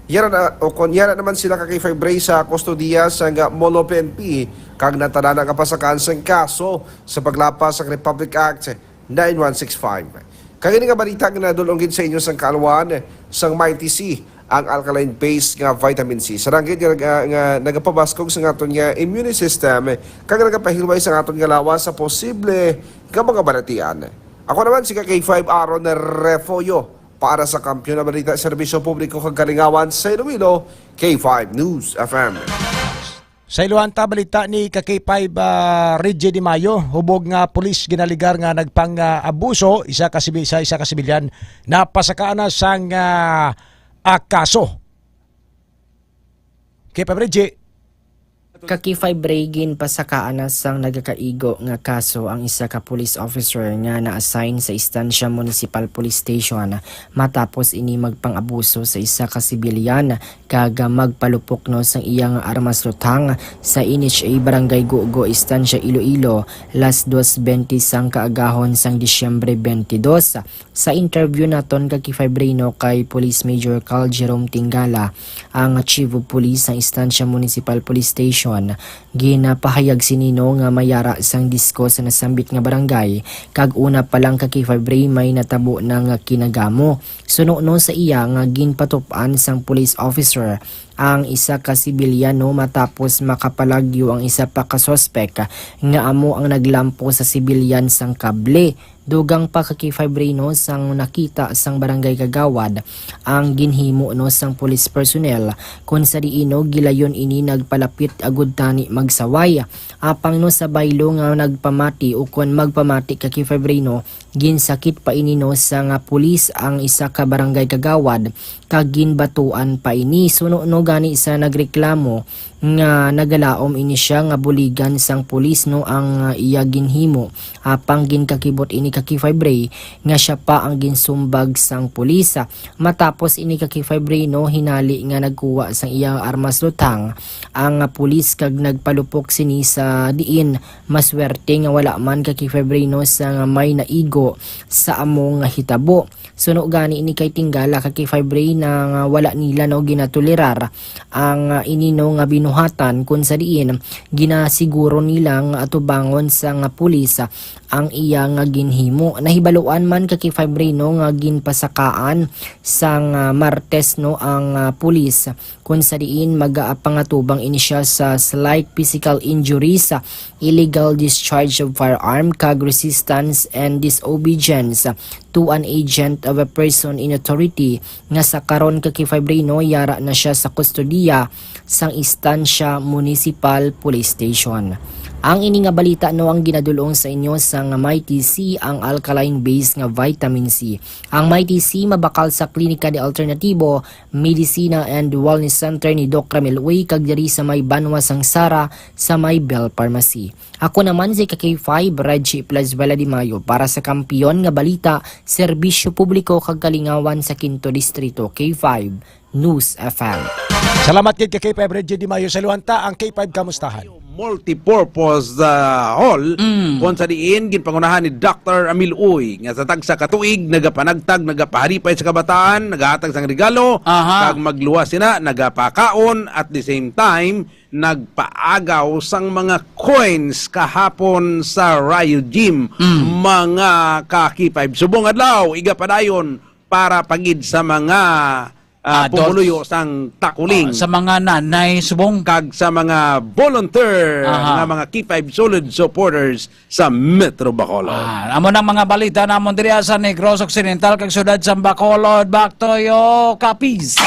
Yara na, o kon yara naman sila ka K five Ray sa kustodiya sang Molo P N P kag natanan ang kapasakan sang kaso sa paglapas sang Republic Act nine one six five. Kag ini nga balita nga nadul-ong gid sa inyo sang kaalwan sang Mighty C, ang alkaline base nga vitamin C. Sarang gid nga, nga, nga nagapabaskog sa aton nga immune system, kag nagapahilway sa aton nga lawas sa posible nga mga balatian. Ako naman si ka K five Aaron Refollo para sa Kampiyon nga Balita, Serbisyo Publiko kag Kalingawan sa Iloilo, K five News F M. Sa iluhang ta balita ni ka K five, ah, Reggie Di Mayo, hubog nga pulis ginaligar nga nagpang, ah, abuso isa ka sibi-, sa isa ka sibilyan, napasakaan na sang, ah, ah, kaso. K five Reggie. Ka K five Ray, ginpasakaan na sang nagakaigo nga kaso ang isa ka police officer nga na-assign sa Estancia Municipal Police Station matapos ini magpang-abuso sa isa ka sibilyan kag magpalupok, no, sang iya nga armas luthang sa N H A Barangay Gugo, Estancia, Iloilo, las dos bente sang kaagahon sang Disyembre twenty-two. Sa interview naton ka K five Ray, no, kay Police Major Carl Jerome Tingala, ang Chief of Police sang Estancia Municipal Police Station, ginapahayag sini, no, nga may yara sang disko sa nasambit nga barangay, kag una pa lang ka K five Ray may natabo na nga kinagamo. Suno, no, sa iya nga ginpatup-an sang police officer ang isa ka sibilyan, no, matapos makapalagyo ang isa pa ka suspek nga amo ang naglampo sa sibilyan sang kable. Dugang pa ka K five Ray, no, sang nakita sang barangay kagawad ang ginhimo, no, sang police personnel, kon sa diin, no, gilayon ini nagpalapit agud tani magsaway. Apang, no, sa baylo nga nagpamati o kon magpamati ka K five Ray, no, ginsakit pa ini, no, sa nga pulis ang isa ka barangay kagawad kag ginbatuan pa ini. Suno, no, gani sa nagreklamo nga nagalaom ini siya nga buligan sang pulis, no, ang, ah, iya ginhimo. Apang ginkakibot ini ka K five Ray nga siya pa ang ginsumbag sang pulis. Matapos ini ka K five Ray, no, hinali nga nagkuha sang iya armas luthang ang, ah, pulis kag nagpalupok sini sa diin maswerte nga wala man ka K five Ray, no, sa nga may naigo sa amo nga hitabo. Suno gani ini kay Tingala ka K five Ray na nga wala nila, no, ginatolerar ang, ah, ini, no, nga binuhatan, kun sa diin ginasiguro nila nga atubangon sa nga pulis, ah, ang iya nga ginhimo. Nahibaluan man ka K five Ray, no, nga ginpasakaan sang, ah, Martes, no, ang, ah, pulis, kun sa diin magapangatubang ini siya sa slight physical injuries, ah, illegal discharge of firearm, kag resistance and disobedience to an agent of a person in authority, nga sa karon ka K five Ray, no, yara na siya sa kustodiya sang Estancia Municipal Police Station. Ang ini nga balita, no, ang ginadul-ong sa inyo sang Mighty C, ang alkaline base nga vitamin C. Ang Mighty C mabakal sa Klinika de Alternativo, Medicina and Wellness Center ni Doc Ramil Uy kag diri sa may Banwa sang Sara sa may Bell Pharmacy. Ako naman si ka K five, Reggie Plazuela de Mayo, para sa Kampiyon nga Balita, Serbisyo Publiko kag Kalingawan sa Quinto Distrito, K five News F M. Salamat gid ka K five Reggie de Mayo. Sa iluhang ta ang K five Kamustahan. Multipurpose, ah, hall, mm, kung sa diin ginpangunahan ni Doctor Amil Uy, nga sa tagsa ka tuig nagapanagtag, nagapahalipay sa kabataan, nagahatag sang regalo, aha, kag magluwas sina, nagapakaon, at the same time nagpaagaw sang mga coins kahapon sa Rio Gym. Mm. Mga ka K five, subong adlaw, igapadayon, para pa gid sa mga, ah, Adults. pumuluyo sang Takuling. Ah, sa mga nanay subong. Kag sa mga volunteer Aha. nga mga K five solid supporters sa Metro Bacolod. Ah, amo nang mga balita namon diri sa Negros Occidental kag siyudad sa Bacolod. Back to you, Capiz.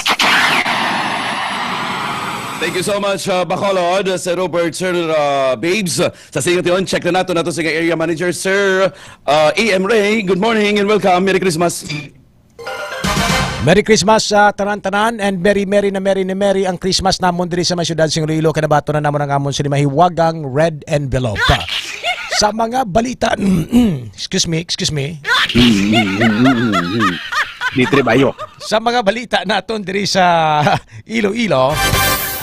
Thank you so much, uh, Bacolod, Sir Robert, Sir, uh, Babes. Sa sining tion, check na nato nato sa area manager, Sir, uh, A M Ray. Good morning and welcome. Merry Christmas. Merry Christmas sa tanan-tanan, and merry, merry na merry na merry ang Christmas namon diri sa may siyudad sing Iloilo. Kinabaton na namon ang amon sini mahiwagang red envelope. Sa mga balita, excuse me, excuse me. Di tribayo. Sa mga balita naton diri sa Iloilo,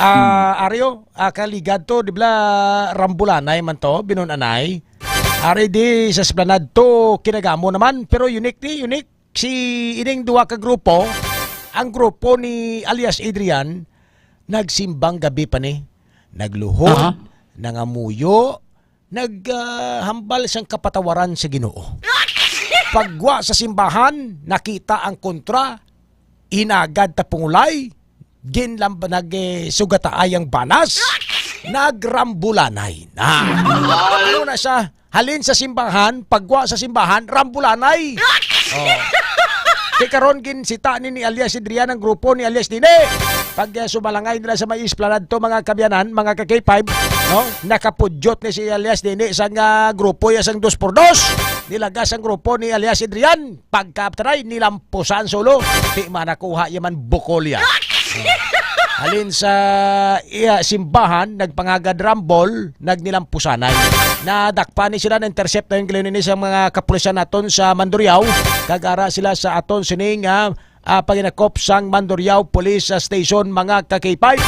ah, Ario, ah, kaligad to, di ba, rambulanay man to, binunanay. Ari di sa esplanade to, kinagamo naman, pero unique ni, unique. Si ining duha ka grupo, ang grupo ni alias Adrian, nagsimbang gabi pa ni. Nagluhod, Aha. nangamuyo, nag, ah, hambal sang kapatawaran sa Ginoo. Pagwa sa simbahan, nakita ang kontra, inagad ta pungulay, ginlamba, nag, eh, sugataay ang banas, nagrambulanay na. Ano na siya? Halin sa simbahan, pagwa sa simbahan, rambulanay. Oh. Kay karon ginsita ni, ni alias Adrian ang grupo ni alias Dini. Pag, eh, sumalangay nila sa may esplanade to, mga kabyanan, mga ka K five, no? Nakapudyot ni si alias Dini sa nga grupo ya sang dos por dos. Nilagas ang grupo ni alias Adrian. Pagkatry, nilampusan solo. Di man nakuha yaman bukolya. Halin sa iya simbahan, nagpangagad rambol, nagnilampusanay. Nadakpan ni sila, na-intercept na yung gilin ini sa mga kapulisan naton sa Mandurriao. Kag ara sila sa aton sining, ah, ah, paginakop sang Mandurriao Police Station, mga ka K five.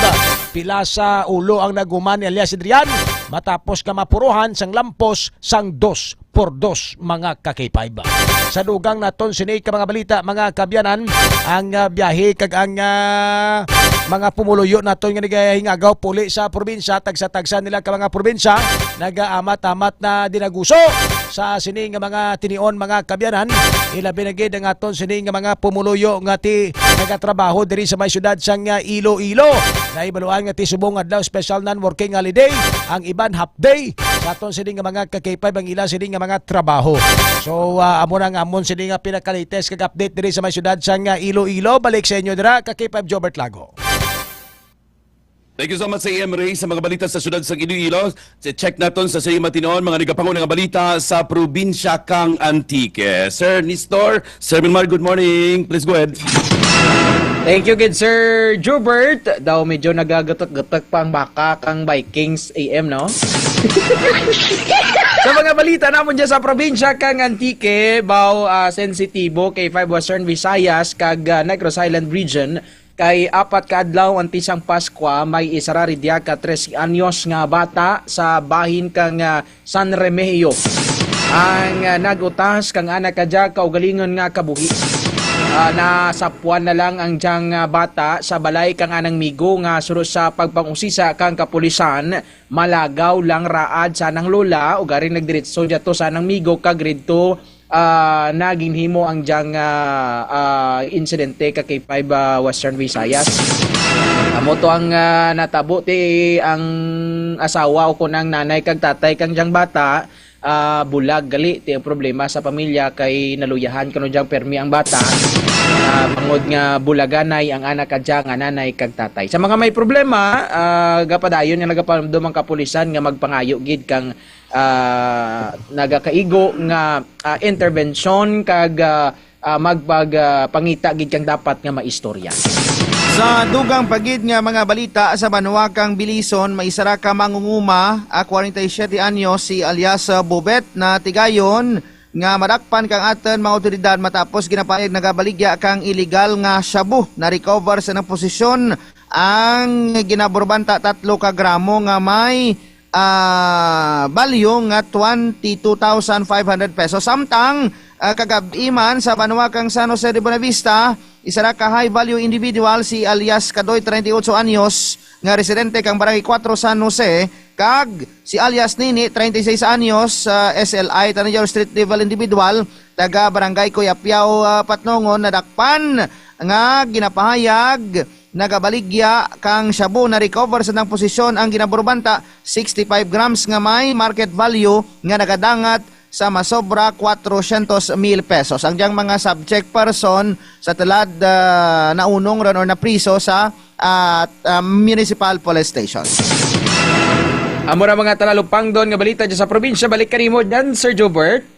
Pila sa ulo ang naguman ni alias Adrian matapos ka mapuruhan sang lampos sang dos por dos, mga ka K five. Sa dugang naton sini ka mga balita, mga kabyanan, ang, ah, biyahe kag ang, ah, mga pumuluyo naton nga nagahingagaw puli sa probinsya, tagsa-tagsa nila ka mga probinsya, nagaamat-amat na dinaguso sa sini nga mga tinion, mga kabyanan. Ilabi na gid ang aton sini nga mga pumuluyo nga ti nagatrabaho diri sa may siyudad sang, ah, Iloilo. Nahibaluan nga ti subong adlaw special non-working holiday, ang iban half day. Sa aton sini nga mga ka K five ang ila sini nga mga trabaho. So, ah, amo na ang amon sini nga pinakalites kag update diri sa may siyudad sang, ah, Iloilo. Balik sa inyo dira, ka K five Jobert Lago. Thank you so much, A M Ray, sa mga balita sa siyudad sang Iloilo. Check naton sa sini matinon, mga nagapanguna nga balita sa probinsya kang Antique. Sir Nestor, Sir Milmar, good morning. Please go ahead. Thank you, good Sir Jubert. Daw medyo nagagutok-gutok pa ang baka kang Vikings A M, no? Sa mga balita namon dyan sa probinsya kang Antique, Bao, ah, Sensitibo, K five Western Visayas, kag, ah, Negros Island Region, kay apat ka adlaw antes ang Paskwa, may isara ridya ka trese anyos nga bata sa bahin kang, ah, San Remigio ang, ah, nag-utas kang anak kadya kaugalingon nga kabuhi. Ah, nasapuan na lang ang dyang, ah, bata sa balay kang anang migo nga suno sa pagpangusisa kang kapulisan, malagaw lang raad sa anang lola, ug ari nagdiretso dyato sa anang migo kag didto, ah, naginhimo ang dyang, ah, ah, insidente ka K five, ah, Western Visayas. Amo to ang, ah, natabo ti ang asawa o kun ang nanay kag tatay kang dyang bata, ah, bulag gali ti ang problema sa pamilya kay naluyahan kuno dyang permi ang bata. Ah, bangod nga bulaganay ang anak kadya nga nanay kag tatay. Sa mga may problema, ah, gapadayon nga nagapanumdom ang kapulisan nga magpangayo gid kang, ah, nagakaigo nga, ah, interbensyon kag, ah, ah, magpag, ah, pangita gid kang dapat nga maistorya. Sa dugang pa gid nga mga balita, sa banwa kang Bilison, may isa ra ka mangunguma, ah, kwarenta y siyete anyos, si alias, ah, Bobet, na tigayon nga madakpan kang aton mga awtoridad matapos ginapanig nagabaligya kang illegal nga shabu. Na-recover sa nang posisyon ang ginaburbanta tatlo ka gramo nga may, ah, balyo nga twenty-two thousand five hundred pesos. Samtang, ah, kagab-i man sa banwa kang San Jose de Buenavista, isa ra ka high value individual, si alias Kadoy, treinta y ocho anyos, nga residente kang Barangay Cuatro, San Jose, Kag si alias Nini, treinta y seis anyos, ah, S L I, tanaw street level individual, taga Barangay Kuyapiao, ah, Patnongon, nadakpan nga ginapahayag nagabaligya kang shabu. Na-recover sa nang posisyon ang ginaburbanta, sixty-five grams nga may market value nga nagadangat sa masobra kwatrocientos mil pesos. Ang diyang mga subject person sa tulad, ah, naunong ron or napriso sa, ah, ah, municipal police station. Amo ra mga talalupangdon nga balita dyan sa probinsya. Balik kanimo dyan, Sir Jobert.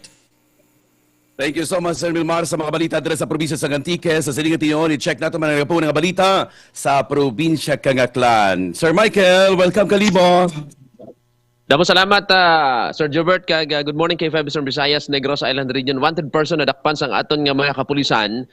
Thank you so much, Sir Milmar, sa mga balita dira sa probinsya sa Antique. Sa sining tion, i-check nato man ang po nga balita sa probinsya kang Aklan. Sir Michael, welcome, Kalibo. Damo salamat, ah, Sir Jobert, kag, ah, good morning, K five Eastern Visayas, Negros Island Region. Wanted person nadakpan sang aton nga mga kapulisan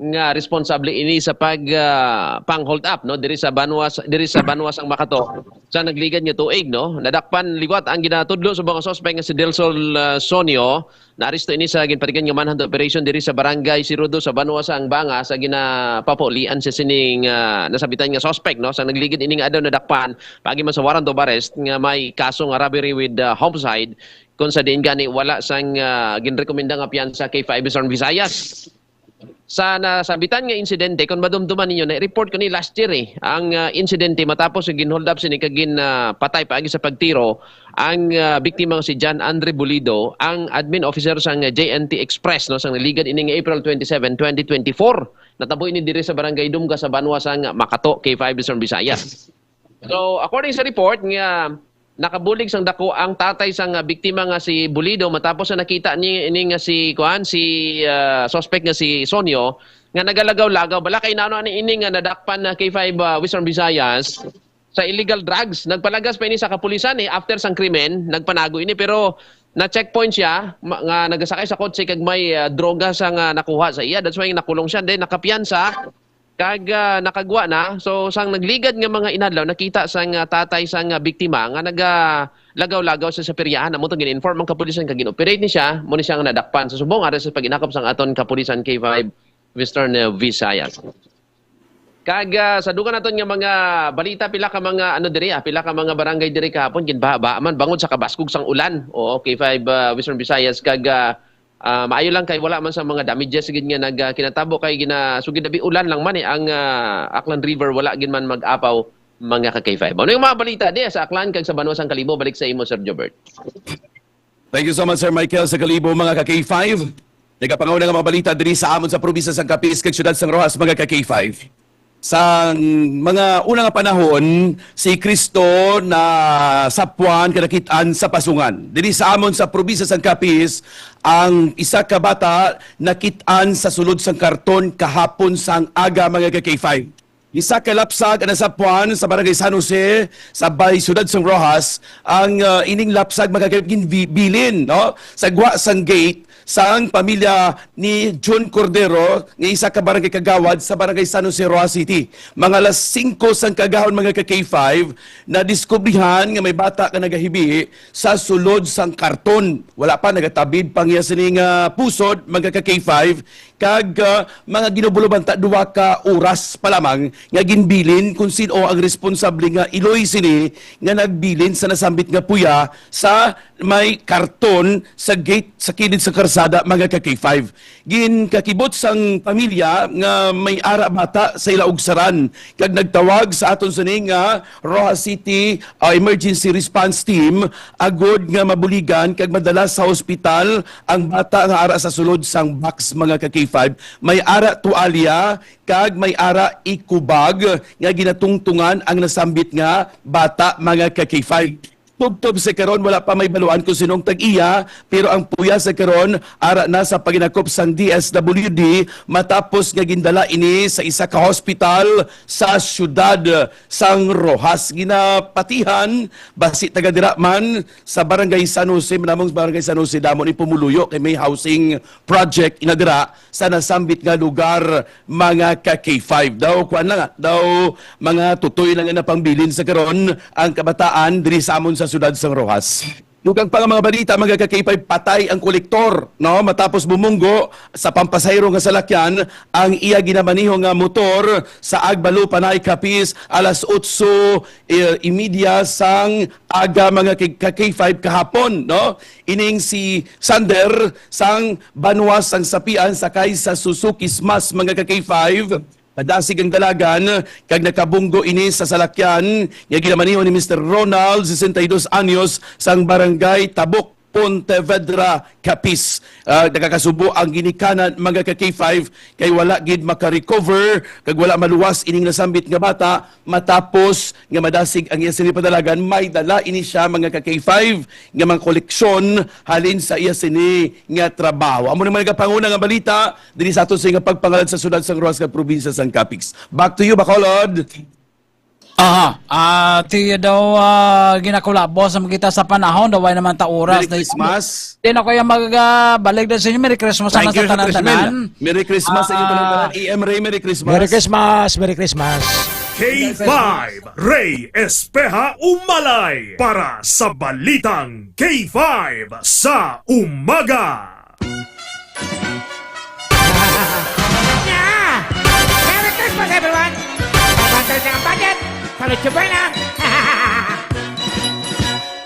nga responsable ini sa pag, ah, pang-hold up, no, diri sa banwa, diri sa banwa sang Makato sa nagligad nga tuig, no. Nadakpan liwat ang ginatudlo sa mga suspect nga si Delsol, ah, Sonio. Naaresto ini sa ginpatigan nga manhunt operation diri sa Barangay Sirudo sa banwa sa Angbanga sa ginapapaulian sa sining, ah, nasabitan nga suspect, no. Sa nagligad ining adlaw, nadakpan paagi man sa warrant of arrest nga may kaso nga robbery with, ah, homicide, kung sa diin gani wala sang, ah, ginrekomenda nga piyansa kay five Eastern Visayas. Sa nasabitan nga insidente, kung madumduman ninyo, na-report ko ni last year, eh, ang, ah, insidente matapos nga ginhold up sini kag gin, ah, patay paagi sa pagtiro ang, ah, biktima nga si John Andre Bulido, ang admin officer sang J N T Express, no, sang naligad ini nga April twenty-seven, twenty twenty-four. Natabo ini diri sa Barangay Dumga sa banwa sang Makato, K five Eastern Visayas. So, according sa report nga nakabulig sang dako ang tatay sang, ah, biktima nga si Bulido matapos na nakita ni, ini nga si, kuan, si, ah, suspect nga si Sonio nga nagalagaw-lagaw. Bala kay nano ani ini nga nadakpan na K five, ah, Western Visayas sa illegal drugs. Nagpalagas pa ini sa kapulisan, eh, after sang krimen, nagpanago ini, pero na-checkpoint siya ma-, nga nagasakay sa kotse kag may, ah, droga sa nga nakuha sa iya. That's why nakulong siya. Then nakapiyansa kag, ah, nakagwa na. So, sang nagligad nga mga inadlaw, nakita sang, ah, tatay sang, ah, biktima nga nagalagaw-lagaw sa, sa peryahan. Amo to gin-inform ang kapulisan kag gin-operate ni siya, mo ni siya nga nadakpan. Sa subong, ari sa pag-inakop sang aton kapulisan K five Western, ah, Visayas. Kag, ah, sa dugang naton nga mga balita, pila ka mga, ano, diri, ah, pila ka mga barangay diri kahapon, ginbaha-baha man bangod sa kabaskog sang ulan. Oo, K five, ah, Western Visayas, kag, ah, ah, maayo lang kay wala man sa mga damages gid nga nag, ah, kinatabo kay gina-, sugid abi ulan lang man, eh, ang, ah, Aklan River, wala gid man mag-apaw, mga ka K five. Ano yung mga balita di sa Aklan kag sa banwa sang Kalibo? Balik sa imo, Sir Jobert. Thank you so much, Sir Michael, sa Kalibo, mga ka K five. Nagapanguna nga mga balita diri sa amon sa probinsya sang Capiz kag siyudad sang Roxas, mga ka K five. Sa mga una nga panahon, si Cristo nasapwan kag nakit-an sa pasungan. Diri sa amon sa probinsya sang Capiz, ang isa ka bata nakit-an sa sulod sang karton kahapon sang aga, mga ka K five. Isa ka lapsag ang nasapwan sa Barangay San Jose, sa Bay Siyudad sang Roxas, ang, ah, ining lapsag, mga ka-, ginbi-, bilin, no? Sa gwa sang gate sang pamilya ni John Cordero, nga isa ka barangay kagawad sa Barangay San Jose, Roxas City. Mga alas singko sang kaagahon, mga ka K five, nadiskubrihan nga may bata nga nagahibi sa sulod sang karton. Wala pa, nagatabid pa niya sini nga pusod, mga ka K five, kag, ah, mga ginubulo banta duha ka oras pa lamang nga ginbilin kung sin-o ang responsable nga iloy sini nga nagbilin sa nasambit nga puya sa may karton sa gate sa kilid sa karsada, mga ka K five. Ginkakibot sang pamilya nga may ara bata sa ila ugsaran kag nagtawag sa aton sini nga Roxas City, ah, Emergency Response Team agod nga mabuligan kag madala sa ospital ang bata nga ara sa sulod sang box, mga ka K five. May ara tuwalya kag may ara eco bag nga ginatungtungan ang nasambit nga bata, mga ka K five. Tubtob sa karon, wala pa may baluan kung sinong tag-iya, pero ang puya sa karon ara na sa paginakop sang D S W D matapos nga gindala ini sa isa ka hospital sa siyudad sang Roxas. Ginapatihan, basi taga dira man sa Barangay San Jose, manamong Barangay San Jose, damo ni pumuluyo kay may housing project ina dira sa nasambit nga lugar, mga ka K five. Daw, kuan lang, ah, daw mga tutoy lang nga napangbilin sa karon ang kabataan diri sa amon sa siyudad sang Roxas. Dugang pa nga mga balita, mga ka-K five, patay ang kolektor, no? Matapos bumunggo sa pampasahero nga salakyan ang iya ginamaneho nga motor sa Agbalu, Panay, Capiz, alas otso, eh, y media sang aga, mga ka-, ka-K five, kahapon, no? Ining si Sander sang Banwa sang Sapian, sakay sa Suzuki Smash, mga ka-K five. Padasig ang dalagan kag nakabunggo ini sa salakyan nga ginamaneho ni Mister Ronald, sesenta y dos anyos, sang Barangay Tabok, Pontevedra, Capiz. Ah, nakakasubo ang ginikanan, mga ka-K five, kay wala gid makarecover kag wala maluwas ining nasambit nga bata matapos nga madasig ang iya sini padalagan. May dala ini siya, mga ka-K five, nga mga koleksyon halin sa iya sini nga trabaho. Amo naman ang panguna nga balita diri sa ato sa nga pagpangalad sa syudad sang Roxas kag probinsya sang Capiz. Back to you, Bacolod. Aha, ah, tiyo daw, ah, ginakulabo sa makita sa panahon, daw way naman ta oras. Merry Christmas. Di na ko yung mag, ah, balik daw sa inyo. Merry Christmas sana sa tanan-tanan. Merry Christmas sa inyo tanan-tanan. E M Ray, Merry Christmas. Merry Christmas, Merry Christmas. K five, Ray Espeha Umalay para sa Balitang K five sa Umaga. Yeah! Merry Christmas, everyone! Mabantal na ang budget! Salud siya buena!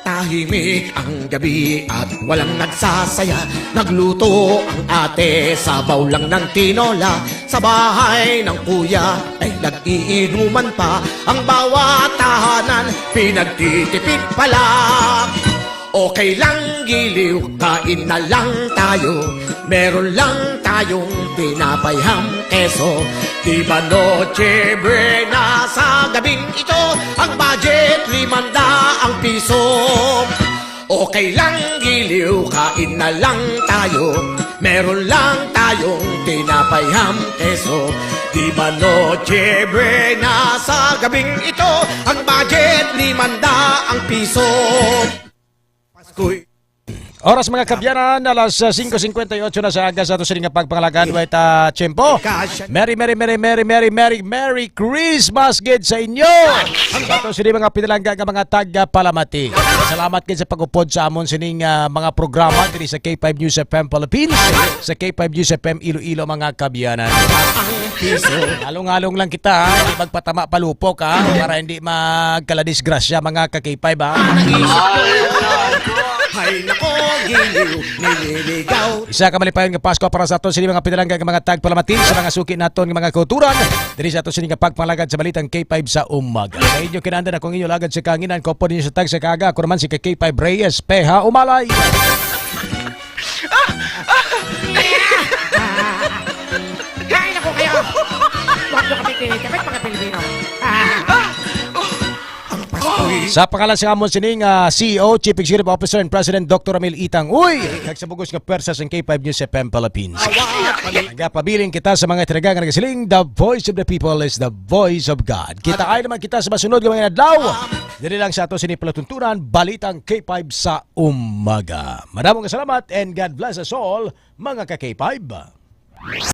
Tahimik ang gabi at walang nagsasaya. Nagluto ang ate, sabaw lang ng tinola. Sa bahay ng kuya ay nag-iinuman pa. Ang bawat tahanan pinagtitipid pala. Okay lang, giliw, kain na lang tayo. Meron lang tayong tinapay, ham, keso. Di ba Noche Buena sa gabing ito? Ang budget, limang daang piso. Okay lang, giliw, kain na lang tayo. Meron lang tayong tinapay, ham, keso. Di ba Noche Buena sa gabing ito? Ang budget, limang daang piso. Paskoy. Oras, mga kabyanan, alas, ah, singko singkwenta y otso na sa aga sa ato sini nga pagpangalagan. Wait, ah, tiyempo. Merry, merry, merry, merry, merry, merry, merry Christmas gid sa inyo. Sa ato sini mga pinalangga nga mga taga Palamati. Salamat gid sa pag-upod sa amon sining, ah, mga programa diri sa K five News F M Philippines, sa K five News F M Iloilo, mga kabyanan. Along-along lang kita, ha? Di magpatama palupok, ha? Para hindi magkaladisgrasya, mga ka-K five, ha? Ay, nako, giliw, nililigaw. Isa ka malipayon nga Pasko para sa aton sini mga pinalangga nga mga tagpalamatin sa mga suki naton nga mga kauturan. Diri sa aton sini nga pagpalagad sa balitang K five sa umaga. Sa inyo kinanda na kung inyo lagad sa kanginan ko po ninyo sa tag sa kaga. Ako naman si ka-K five Reyes Peha Umalay. Kain ako kayo! Huwag niyo kami tinitipid, mga Pilipino. Ang Paskoy. Sa pangalan sa amon sining, ah, C E O, Chief Executive Officer and President, Doctor Ramil Itang. Uy! Kag sa bugos nga pwersa sa K five News F M Philippines. Nagapabiling kita sa mga itinaga nga nagasiling, "The voice of the people is the voice of God." Kita ay naman kita sa masunod nga mga adlaw. Diri lang sa ato sini palatuntunan, Balitang K five sa umaga. Madamo nga salamat and God bless us all, mga ka-K five.